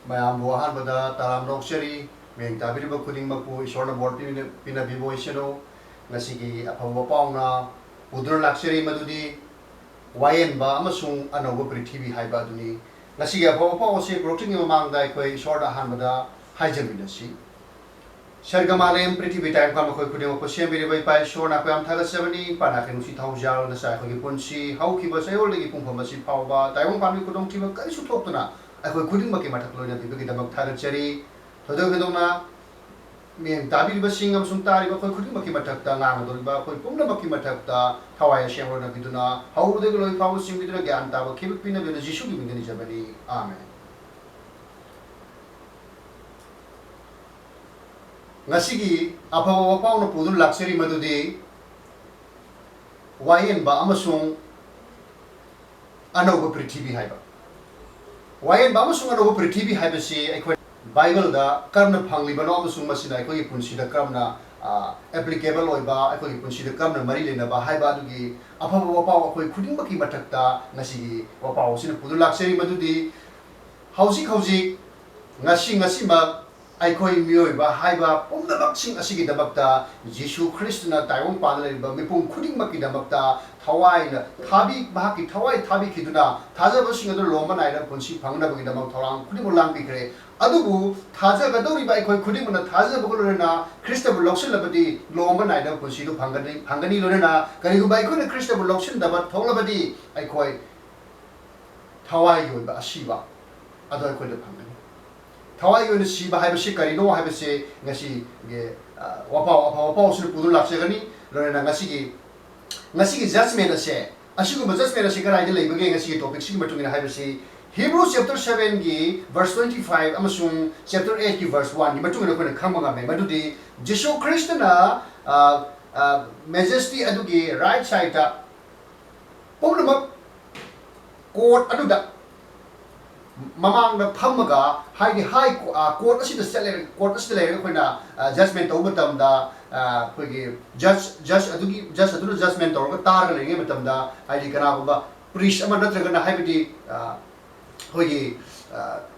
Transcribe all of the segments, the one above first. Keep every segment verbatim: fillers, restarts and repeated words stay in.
ꯃꯌꯥꯝꯕꯨ ꯑꯍꯥꯟꯕꯗ ꯇꯔꯥꯝꯅ ꯑꯣꯛꯆꯔꯤ꯫ ꯃꯤꯠꯌꯦꯡ ꯇꯥꯕꯤꯔꯤꯕ ꯈꯨꯗꯤꯡꯃꯛꯄꯨ ꯏꯁꯣꯔꯅ ꯕꯣꯔ ꯄꯤꯕꯤꯅ-, ꯄꯤꯅꯕꯤꯕ ꯑꯣꯏꯁꯅꯨ꯫ ꯉꯁꯤꯒꯤ ꯑꯐꯕ ꯄꯥꯎꯅ ꯄꯨꯗꯨꯅ ꯂꯥꯛꯆꯔꯤ, ꯃꯗꯨꯗꯤ ꯋꯥꯌꯦꯟꯕ ꯑꯃꯁꯨꯡ ꯑꯅꯧꯕ ꯄ꯭ꯔꯤꯊꯤꯕꯤ ꯍꯥꯏꯕ ꯑꯗꯨꯅꯤ꯫ ꯉꯁꯤꯒꯤ ꯑꯐꯕ ꯄꯥꯎ ꯑꯁꯤ ꯄꯨꯔꯛꯇ꯭ꯔꯤꯉꯩ ꯃꯃꯥꯡꯗ ꯑꯩꯈꯣꯏ ꯏꯁꯣꯔꯗ ꯑꯍꯥꯟꯕꯗ ꯍꯥꯏꯖꯃꯤꯟꯅꯁꯤ꯫ ꯁꯔꯒ ꯃꯥꯂꯦꯝ ꯄ꯭ꯔꯤꯊꯤꯕꯤ ꯇꯥꯏꯕꯪꯄꯥꯟ ꯃꯈꯣꯏ ꯈꯨꯗꯤꯡꯃꯛꯄꯨ ꯁꯦꯝꯕꯤꯔꯤꯕ ꯏꯄꯥ ꯏꯁꯣꯔ ꯅꯥꯈꯣꯏ ꯌꯥꯝ ꯊꯥꯒꯠꯆꯕꯅꯤ꯫ ꯏꯄꯥ ꯅꯥꯀꯩ ꯅꯨꯡꯁꯤ ꯊꯧꯖꯥꯜ ꯅꯆꯥ ꯑꯩꯈꯣꯏꯒꯤ ꯄꯨꯟꯁꯤ ꯍꯧꯈꯤꯕ ꯆꯌꯣꯜꯗꯒꯤ ꯄꯨꯡꯐꯝ ꯑꯁꯤ ꯐꯥꯎꯕ ꯇꯥꯏꯕꯪ ꯄꯥꯟꯕꯒꯤ ꯈꯨꯗꯣꯡꯊꯤꯕ ꯀꯔꯤꯁꯨ ꯊꯣꯛꯇꯅ ꯑꯩꯈꯣꯏ ꯈꯨꯗꯤꯡꯃꯛꯀꯤ ꯃꯊꯛ ꯂꯣꯏꯅꯕꯤꯕꯒꯤꯗꯃꯛ ꯊꯥꯒꯠꯆꯔꯤ꯫ ꯊꯣꯏꯗꯣꯛ ꯍꯦꯟꯗꯣꯛꯅ ꯃꯤꯠꯌꯦꯡ ꯇꯥꯕꯤꯔꯤꯕꯁꯤꯡ ꯑꯃꯁꯨꯡ ꯇꯥꯔꯤꯕ ꯑꯩꯈꯣꯏ ꯈꯨꯗꯤꯡꯃꯛꯀꯤ ꯃꯊꯛꯇ, ꯉꯥꯡꯒꯗꯧꯔꯤꯕ ꯑꯩꯈꯣꯏ ꯄꯨꯝꯅꯃꯛꯀꯤ ꯃꯊꯛꯇ ꯊꯋꯥꯏ ꯑꯁꯦꯡꯕ ꯂꯣꯏꯅꯕꯤꯗꯨꯅ ꯍꯧꯕꯗꯒꯤ ꯂꯣꯏ ꯐꯥꯎꯕ ꯆꯤꯡꯕꯤꯗꯨꯅ ꯒ꯭ꯌꯥꯟ ꯇꯥꯕ ꯈꯤꯕꯨꯛ ꯄꯤꯅꯕꯤꯌꯨ꯫ ꯖꯤꯁꯨꯒꯤ ꯃꯤꯡꯗ ꯅꯤꯖꯕꯅꯤ꯫ ꯑꯥꯃꯦꯟ꯫ ꯉꯁꯤꯒꯤ ꯑꯐꯕ ꯋꯥꯄꯥꯎꯅ ꯄꯨꯗꯨꯅ ꯂꯥꯛꯆꯔꯤ ꯃꯗꯨꯗꯤ ꯋꯥꯌꯦꯟꯕ ꯑꯃꯁꯨꯡ ꯑꯅꯧꯕ ꯄ꯭ꯔꯤꯊꯤꯕꯤ ꯍꯥꯏꯕ꯫ ꯋꯥꯌꯦꯟꯕ ꯑꯃꯁꯨꯡ ꯑꯅꯧꯕ ꯄ꯭ꯔꯤꯊꯤꯕꯤ ꯍꯥꯏꯕꯁꯤ ꯑꯩꯈꯣꯏ ꯕꯥꯏꯕꯜꯗ ꯀꯔꯝꯅ ꯐꯪꯂꯤꯕꯅꯣ ꯑꯃꯁꯨꯡ ꯃꯁꯤꯅ ꯑꯩꯈꯣꯏꯒꯤ ꯄꯨꯟꯁꯤꯗ ꯀꯔꯝꯅ, ꯑ, applicable ꯑꯣꯏꯕ, ꯑꯩꯈꯣꯏꯒꯤ ꯄꯨꯟꯁꯤꯗ ꯀꯔꯝꯅ ꯃꯔꯤ ꯂꯩꯅꯕ ꯍꯥꯏꯕ ꯑꯗꯨꯒꯤ ꯑꯐꯕ ꯋꯥꯄꯥꯎ ꯑꯩꯈꯣꯏ ꯈꯨꯗꯤꯡꯃꯛꯀꯤ ꯃꯊꯛꯇ ꯉꯁꯤꯒꯤ ꯋꯥꯄꯥꯎ ꯑꯁꯤꯅ ꯄꯨꯗꯨꯅ ꯂꯥꯛꯆꯔꯤ꯫ ꯃꯗꯨꯗꯤ ꯍꯧꯖꯤꯛ ꯍꯧꯖꯤꯛ, ꯉꯁꯤ ꯉꯁꯤꯃꯛ ꯑꯩꯈꯣꯏ ꯃꯤꯑꯣꯏꯕ ꯍꯥꯏꯕ ꯄꯨꯝꯅꯃꯛꯁꯤꯡ ꯑꯁꯤꯒꯤꯗꯃꯛꯇ ꯖꯤꯁꯨ ꯈ꯭ꯔꯤꯁꯇꯅ ꯇꯥꯏꯕꯪ ꯄꯥꯟꯗ ꯂꯩꯔꯤꯕ ꯃꯤꯄꯨꯝ ꯈꯨꯗꯤꯡꯃꯛꯀꯤꯗꯃꯛꯇ ꯊꯋꯥꯏꯅ ꯊꯥꯕꯤ-, ꯃꯍꯥꯛꯀꯤ ꯊꯋꯥꯏ ꯊꯥꯕꯤꯈꯤꯗꯨꯅ ꯊꯥꯖꯕꯁꯤꯡ ꯑꯗꯨ ꯂꯣꯝꯕ ꯅꯥꯏꯗꯕ ꯄꯨꯟꯁꯤ ꯐꯪꯅꯕꯒꯤꯗꯃꯛ ꯊꯧꯔꯥꯡ ꯈꯨꯗꯤꯡꯃꯛ ꯂꯥꯡꯕꯤꯈ꯭ꯔꯦ꯫ ꯑꯗꯨꯕꯨ ꯊꯥꯖꯒꯗꯧꯔꯤꯕ ꯑꯩꯈꯣꯏ ꯈꯨꯗꯤꯡꯃꯛꯅ ꯊꯥꯖꯕꯒ ꯂꯣꯏꯅꯅ ꯈ꯭ꯔꯤꯁꯇꯕꯨ ꯂꯧꯁꯤꯜꯂꯕꯗꯤ ꯂꯣꯝꯕ ꯅꯥꯏꯗꯕ ꯄꯨꯟꯁꯤꯗꯨ ꯐꯪꯒꯅꯤ, ꯐꯪꯒꯅꯤ꯫ ꯂꯣꯏꯅꯅ ꯀꯔꯤꯒꯨꯝꯕ ꯑꯩꯈꯣꯏꯅ ꯈ꯭ꯔꯤꯁꯇꯕꯨ ꯂꯧꯁꯤꯟꯗꯕ ꯊꯣꯛꯂꯕꯗꯤ ꯑꯩꯈꯣꯏ ꯊꯋꯥꯏꯒꯤ ꯑꯣꯏꯕ ꯑꯁꯤꯕ ꯑꯗꯣ ꯑꯩꯈꯣꯏꯗ ꯐꯪꯒꯅꯤ꯫ ꯊꯋꯥꯏꯒꯤ ꯑꯣꯏꯅ ꯁꯤꯕ ꯍꯥꯏꯕꯁꯤ ꯀꯔꯤꯅꯣ ꯍꯥꯏꯕꯁꯤ ꯉꯁꯤꯒꯤ, ꯑ, ꯋꯥꯄꯥꯎ, ꯑꯐꯕ ꯋꯥꯄꯥꯎꯁꯤꯅ ꯄꯨꯗꯨꯅ ꯂꯥꯛꯆꯒꯅꯤ꯫ ꯂꯣꯏꯅꯅ ꯉꯁꯤꯒꯤ, ꯉꯁꯤꯒꯤ judgment ꯑꯁꯦ, ꯑꯁꯤꯒꯨꯝꯕ judgment ꯑꯁꯤ ꯀꯗꯥꯏꯗ ꯂꯩꯕꯒꯦ? ꯉꯁꯤꯒꯤ topicꯁꯤꯒꯤ ꯃꯇꯨꯡ ꯏꯟꯅ ꯍꯥꯏꯕꯁꯤ Hebrews chapter sevenꯒꯤ verse twenty five ꯑꯃꯁꯨꯡ chapter eightꯀꯤ verse oneꯒꯤ ꯃꯇꯨꯡ ꯏꯟꯅ ꯑꯩꯈꯣꯏꯅ ꯈꯪꯕ ꯉꯝꯃꯦ꯫ ꯃꯗꯨꯗꯤ ꯖꯤꯁꯨ ꯈ꯭ꯔꯤꯁꯇꯅ, ꯑ, ꯑ, majesty ꯑꯗꯨꯒꯤ right sideꯇ ꯄꯨꯝꯅꯃꯛ court ꯑꯗꯨꯗ ꯃꯃꯥꯡꯗ ꯐꯝꯃꯒ, ꯍꯥꯏꯗꯤ high co-, ꯑ, court ꯑꯁꯤꯗ ꯆꯠꯂꯦ, court ꯑꯁꯤꯗ ꯂꯩꯔꯒ ꯑꯩꯈꯣꯏꯅ, ꯑ, judgment ꯇꯧꯕ ꯃꯇꯝꯗ, ꯑ, ꯑꯩꯈꯣꯏꯒꯤ judge, judge ꯑꯗꯨꯒꯤ, judge ꯑꯗꯨꯅ judgment ꯇꯧꯔꯒ ꯇꯥꯔꯒ ꯂꯩꯔꯤꯉꯩ ꯃꯇꯝꯗ, ꯍꯥꯏꯗꯤ ꯀꯅꯥꯒꯨꯝꯕ priest ꯑꯃ ꯅꯠꯇ꯭ꯔꯒꯅ, ꯍꯥꯏꯕꯗꯤ, ꯑ, ꯑꯩꯈꯣꯏꯒꯤ,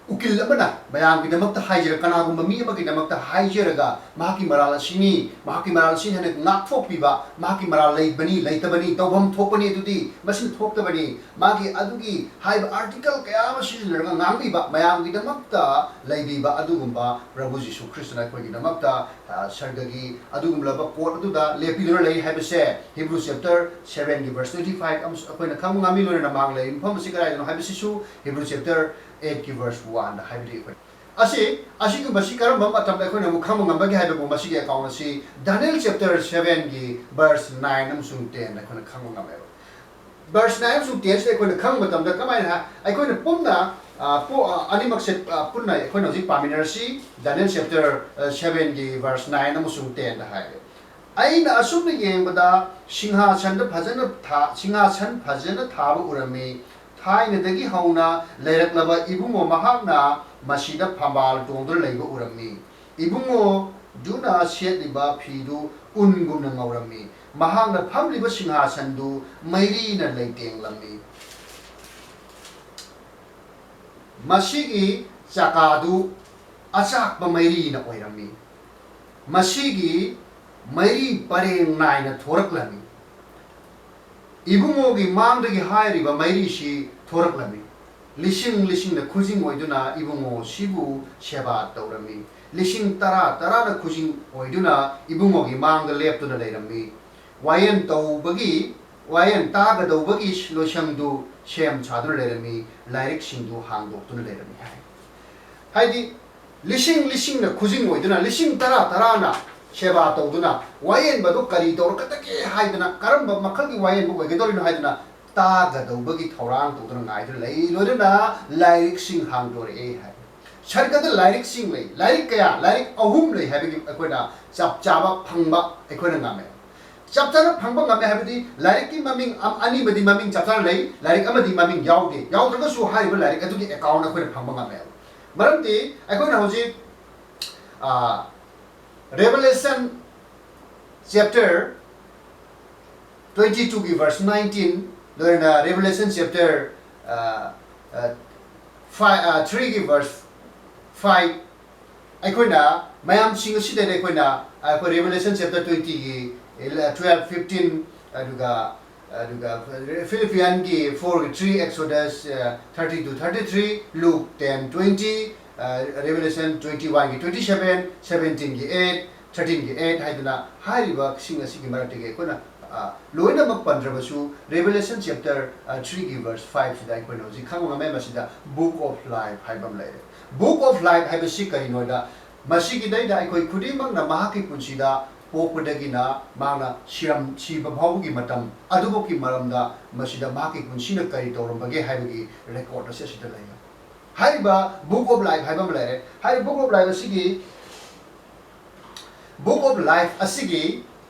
ꯎꯀꯤꯜ ꯑꯃꯅ ꯃꯌꯥꯝꯒꯤꯗꯃꯛꯇ ꯍꯥꯏꯖꯔ ꯀꯅꯥꯒꯨꯝꯕ ꯃꯤ ꯑꯃꯒꯤꯗꯃꯛꯇ ꯍꯥꯏꯖꯔꯒ ꯃꯍꯥꯛꯀꯤ ꯃꯔꯥꯜ ꯑꯁꯤꯅꯤ, ꯃꯍꯥꯛꯀꯤ ꯃꯔꯥꯜ ꯑꯁꯤ ꯍꯦꯟꯅ ꯉꯥꯛꯊꯣꯛꯄꯤꯕ, ꯃꯍꯥꯛꯀꯤ ꯃꯔꯥꯜ ꯂꯩꯕꯅꯤ, ꯂꯩꯇꯕꯅꯤ, ꯇꯧꯐꯝ ꯊꯣꯛꯄꯅꯤ, ꯑꯗꯨꯗꯤ ꯃꯁꯤꯅ ꯊꯣꯛꯇꯕꯅꯤ, ꯃꯥꯒꯤ ꯑꯗꯨꯒꯤ ꯍꯥꯏꯕ ꯑꯥꯔꯇꯤꯀꯜ ꯀꯌꯥ ꯑꯃ ꯁꯤꯖꯤꯟꯅꯔꯒ ꯉꯥꯡꯕꯤꯕ, ꯃꯌꯥꯝꯒꯤꯗꯃꯛꯇ ꯂꯩꯕꯤꯕ ꯑꯗꯨꯒꯨꯝꯕ ꯄ꯭ꯔꯚꯨ ꯖꯤꯁꯨ ꯈ꯭ꯔꯤꯁꯇꯅ ꯑꯩꯈꯣꯏꯒꯤꯗꯃꯛꯇ ꯁꯔꯒꯒꯤ ꯑꯗꯨꯒꯨꯝꯂꯕ ꯀꯣꯔꯠ ꯑꯗꯨꯗ ꯂꯦꯞꯄꯤꯗꯨꯅ ꯂꯩ ꯍꯥꯏꯕꯁꯦ ꯍꯤꯕ꯭ꯔꯨ ꯆꯦꯞꯇꯔ ꯁꯕꯦꯟꯒꯤ ꯚꯔꯁ ꯇ꯭ꯋꯦꯟꯇꯤ ꯐꯥꯏꯚ ꯑꯃꯁꯨ ꯑꯩꯈꯣꯏꯅ ꯈꯪꯕ ꯉꯝꯃꯤ꯫ ꯂꯣꯏꯅꯅ ꯃꯥꯡ ꯂꯩꯔꯤꯕ ꯃꯐꯝ ꯑꯁꯤ ꯀꯗꯥꯏꯗꯅꯣ ꯍꯥꯏꯕꯁꯤꯁꯨ ꯍꯤꯕ꯭ꯔꯨ ꯆꯦꯞꯇꯔ ꯑꯩꯠꯀꯤ ꯚꯔꯁ ꯋꯥꯟꯗ ꯍꯥꯏꯕꯗꯤ ꯑꯩꯈꯣꯏ ꯑꯁꯤ ꯑꯁꯤꯒꯨꯝꯕꯁꯤ ꯀꯔꯝꯕ ꯃꯇꯝꯗ ꯑꯩꯈꯣꯏꯅ ꯑꯃꯨꯛ ꯈꯪꯕ ꯉꯝꯕꯒꯦ ꯍꯥꯏꯕꯕꯨ ꯃꯁꯤꯒꯤ ꯑꯦꯀꯥꯎꯟ ꯑꯁꯤ ꯗꯥꯅꯤꯌꯦꯜ ꯆꯦꯞꯇꯔ ꯁꯕꯦꯟꯒꯤ ꯚꯔꯁ ꯅꯥꯏꯟ ꯑꯃꯁꯨꯡ ꯇꯦꯟꯗ ꯑꯩꯈꯣꯏꯅ ꯈꯪꯕ ꯉꯝꯃꯦꯕ꯫ ꯚꯔꯁ ꯅꯥꯏꯟ ꯑꯃꯁꯨꯡ ꯇꯦꯟꯁꯤꯗ ꯑꯩꯈꯣꯏꯅ ꯈꯪꯕ ꯃꯇꯝꯗ ꯀꯃꯥꯏꯅ ꯍꯥꯏ? ꯑꯩꯈꯣꯏꯅ ꯄꯨꯟꯅ ꯑ, ꯄꯣ-, ꯑ, ꯑꯅꯤꯃꯛꯁꯦ ꯑ, ꯄꯨꯟꯅ ꯑꯩꯈꯣꯏꯅ ꯍꯧꯖꯤꯛ ꯄꯥꯃꯤꯟꯅꯔꯁꯤ꯫ ꯗꯥꯅꯤꯌꯦꯜ ꯆꯦꯞꯇꯔ ꯁꯕꯦꯟꯒꯤ ꯚꯔꯁ ꯅꯥꯏꯟ ꯑꯃꯁꯨꯡ ꯇꯦꯟꯗ ꯍꯥꯏꯔꯦ, ꯑꯩꯅ ꯑꯁꯨꯝꯅ ꯌꯦꯡꯕꯗ ꯁꯤꯡꯍꯥꯁꯟꯗ ꯐꯖꯅ ꯊꯥ-, ꯁꯤꯡꯍꯥꯁꯟ ꯐꯖꯅ ꯊꯥꯕ ꯎꯔꯝꯃꯤ꯫ ꯊꯥꯏꯅꯗꯒꯤ ꯍꯧꯅ ꯂꯩꯔꯛꯂꯕ ꯏꯕꯨꯡꯉꯣ ꯃꯍꯥꯛꯅ ꯃꯁꯤꯗ ꯐꯝꯕꯥꯜ ꯇꯣꯡꯗꯨꯅ ꯂꯩꯕ ꯎꯔꯝꯃꯤ꯫ ꯏꯕꯨꯡꯉꯣꯗꯨꯅ ꯁꯦꯠꯂꯤꯕ ꯐꯤꯗꯨ ꯎꯟꯒꯨꯝꯅ ꯉꯧꯔꯝꯃꯤ꯫ ꯃꯍꯥꯛꯅ ꯐꯝꯂꯤꯕ ꯁꯤꯡꯍꯥꯁꯟꯗꯨ ꯃꯩꯔꯤꯅ ꯂꯩꯇꯦꯡꯂꯝꯃꯤ꯫ ꯃꯁꯤꯒꯤ ꯆꯀꯥꯗꯨ ꯑꯆꯥꯛꯄ ꯃꯩꯔꯤꯅ ꯑꯣꯏꯔꯝꯃꯤ꯫ ꯃꯁꯤꯒꯤ ꯃꯩꯔꯤ ꯄꯔꯦꯡ ꯅꯥꯏꯅ ꯊꯣꯔꯛꯂꯝꯃꯤ꯫ ꯏꯕꯨꯡꯉꯣꯒꯤ ꯃꯥꯡꯗꯒꯤ ꯍꯥꯏꯔꯤꯕ ꯃꯩꯔꯤꯁꯤ ꯊꯣꯔꯛꯂꯝꯃꯤ꯫ ꯂꯤꯁꯤꯡ ꯂꯤꯁꯤꯡꯅ ꯈꯨꯖꯤꯡ ꯑꯣꯏꯗꯨꯅ ꯏꯕꯨꯡꯉꯣꯁꯤꯕꯨ ꯁꯦꯕꯥ ꯇꯧꯔꯝꯃꯤ꯫ ꯂꯤꯁꯤꯡ ꯇꯔꯥ ꯇꯔꯥꯅ ꯈꯨꯖꯤꯡ ꯑꯣꯏꯗꯨꯅ ꯏꯕꯨꯡꯉꯣꯒꯤ ꯃꯥꯡꯗ ꯂꯦꯞꯇꯨꯅ ꯂꯩꯔꯝꯃꯤ꯫ ꯋꯥꯌꯦꯟ ꯇꯧꯕꯒꯤ, ꯋꯥꯌꯦꯟ ꯇꯥꯒꯗꯧꯕꯒꯤ ꯂꯣꯏꯁꯪꯗꯨ ꯁꯦꯝ ꯁꯥꯗꯨꯅ ꯂꯩꯔꯝꯃꯤ, ꯂꯥꯏꯔꯤꯛꯁꯤꯡꯗꯨ ꯍꯥꯡꯗꯣꯛꯇꯨꯅ ꯂꯩꯔꯝꯃꯤ ꯍꯥꯏ꯫ ꯍꯥꯏꯗꯤ, ꯂꯤꯁꯤꯡ ꯂꯤꯁꯤꯡꯅ ꯈꯨꯖꯤꯡ ꯑꯣꯏꯗꯨꯅ, ꯂꯤꯁꯤꯡ ꯇꯔꯥ ꯇꯔꯥꯅ ꯁꯦꯕꯥ ꯇꯧꯗꯨꯅ, ꯋꯥꯌꯦꯟꯕꯗꯨ ꯀꯔꯤ ꯇꯧꯔꯛꯀꯗꯒꯦ ꯍꯥꯏꯗꯅ, ꯀꯔꯝꯕ ꯃꯈꯜꯒꯤ ꯋꯥꯌꯦꯟꯕ ꯑꯣꯏꯒꯗꯧꯔꯤꯅꯣ ꯍꯥꯏꯗꯨꯅ ꯇꯥꯒꯗꯧꯕꯒꯤ ꯊꯧꯔꯥꯡ ꯇꯧꯗꯨꯅ ꯉꯥꯏꯗꯨꯅ ꯂꯩ, ꯂꯣꯏꯅꯅ ꯂꯥꯏꯔꯤꯛꯁꯤꯡ ꯍꯥꯡꯗꯣꯔꯛꯑꯦ ꯍꯥꯏ꯫ ꯁꯔꯒꯗ ꯂꯥꯏꯔꯤꯛꯁꯤꯡ ꯂꯩ꯫ ꯂꯥꯏꯔꯤꯛ ꯀꯌꯥ? ꯂꯥꯏꯔꯤꯛ ꯑꯍꯨꯝ ꯂꯩ ꯍꯥꯏꯕꯒꯤ ꯑꯩꯈꯣꯏꯅ ꯆꯞ ꯆꯥꯕ ꯐꯪꯕ ꯑꯩꯈꯣꯏꯅ ꯉꯝꯃꯦ꯫ ꯆꯞ ꯆꯥꯅ ꯐꯪꯕ ꯉꯝꯃꯦ ꯍꯥꯏꯕꯗꯤ ꯂꯥꯏꯔꯤꯛꯀꯤ ꯃꯃꯤꯡ ꯑꯝ-, ꯑꯅꯤꯃꯗꯤ ꯃꯃꯤꯡ ꯆꯞ ꯆꯥꯅ ꯂꯩ, ꯂꯥꯏꯔꯤꯛ ꯑꯃꯗꯤ ꯃꯃꯤꯡ ꯌꯥꯎꯗꯦ꯫ ꯌꯥꯎꯗ꯭ꯔꯒꯁꯨ ꯍꯥꯏꯔꯤꯕ ꯂꯥꯏꯔꯤꯛ ꯑꯗꯨꯒꯤ ꯑꯦꯀꯥꯎꯟ ꯑꯩꯈꯣꯏꯅ ꯐꯪꯕ ꯉꯝꯃꯦ꯫ ꯃꯔꯝꯗꯤ ꯑꯩꯈꯣꯏꯅ ꯍꯧꯖꯤꯛ, ꯑ, Revelation chapter twenty two ꯒꯤ verse nineteen, ꯂꯣꯏꯅꯅ Revelation chapter, ꯑ, ꯑ, five, uh, three ꯒꯤ verse five, ꯑꯩꯈꯣꯏꯅ ꯃꯌꯥꯝꯁꯤꯡ ꯑꯁꯤꯗꯩꯗ ꯑꯩꯈꯣꯏꯅ, ꯑꯩꯈꯣꯏ Revelation chapter twenty ꯒꯤ twelve, fifteen, ꯑꯗꯨꯒ, ꯑꯗꯨꯒ Philippians ꯒꯤ four ꯒꯤ three, Exodus, uh, thirty to thirty three, Luke ten twenty, uh, Revelation twenty one ꯒꯤ twenty seven, seventeen ꯒꯤ eight, thirteen ꯒꯤ eight ꯍꯥꯏꯗꯨꯅ ꯍꯥꯏꯔꯤꯕꯁꯤꯡ ꯑꯁꯤꯒꯤ ꯃꯔꯛꯇꯒꯤ ꯑꯩꯈꯣꯏꯅ, ꯑ, ꯂꯣꯏꯅꯃꯛ ꯄꯟꯗ꯭ꯔꯕꯁꯨ, Revelation chapter, ꯑ, three ꯒꯤ verse five ꯁꯤꯗ ꯑꯩꯈꯣꯏꯅ ꯍꯧꯖꯤꯛ ꯈꯪꯕ ꯉꯝꯃꯦ꯫ ꯃꯁꯤꯗ Book of Life ꯍꯥꯏꯕ ꯑꯃ ꯂꯩꯔꯦ꯫ Book of Life ꯍꯥꯏꯕꯁꯤ ꯀꯔꯤꯅꯣꯗ, ꯃꯁꯤꯒꯤꯗꯩꯗ ꯑꯩꯈꯣꯏ ꯈꯨꯗꯤꯡꯃꯛꯅ ꯃꯍꯥꯛꯀꯤ ꯄꯨꯟꯁꯤꯗ ꯄꯣꯛꯄꯗꯒꯤꯅ ꯃꯍꯥꯛꯅ ꯁꯤꯔꯝ-, ꯁꯤꯕ ꯐꯥꯎꯕꯒꯤ ꯃꯇꯝ ꯑꯗꯨꯐꯥꯎꯒꯤ ꯃꯔꯝꯗ, ꯃꯁꯤꯗ ꯃꯍꯥꯛꯀꯤ ꯄꯨꯟꯁꯤꯅ ꯀꯔꯤ ꯇꯧꯔꯝꯕꯒꯦ ꯍꯥꯏꯕꯒꯤ record ꯑꯁꯤ ꯑꯁꯤꯗ ꯂꯩꯔꯦ꯫ ꯍꯥꯏꯔꯤꯕ Book of Life ꯍꯥꯏꯕ ꯑꯃ ꯂꯩꯔꯦ꯫ ꯍꯥꯏꯔꯤꯕ Book of Life ꯑꯁꯤꯒꯤ Book of Life ꯑꯁꯤꯒꯤ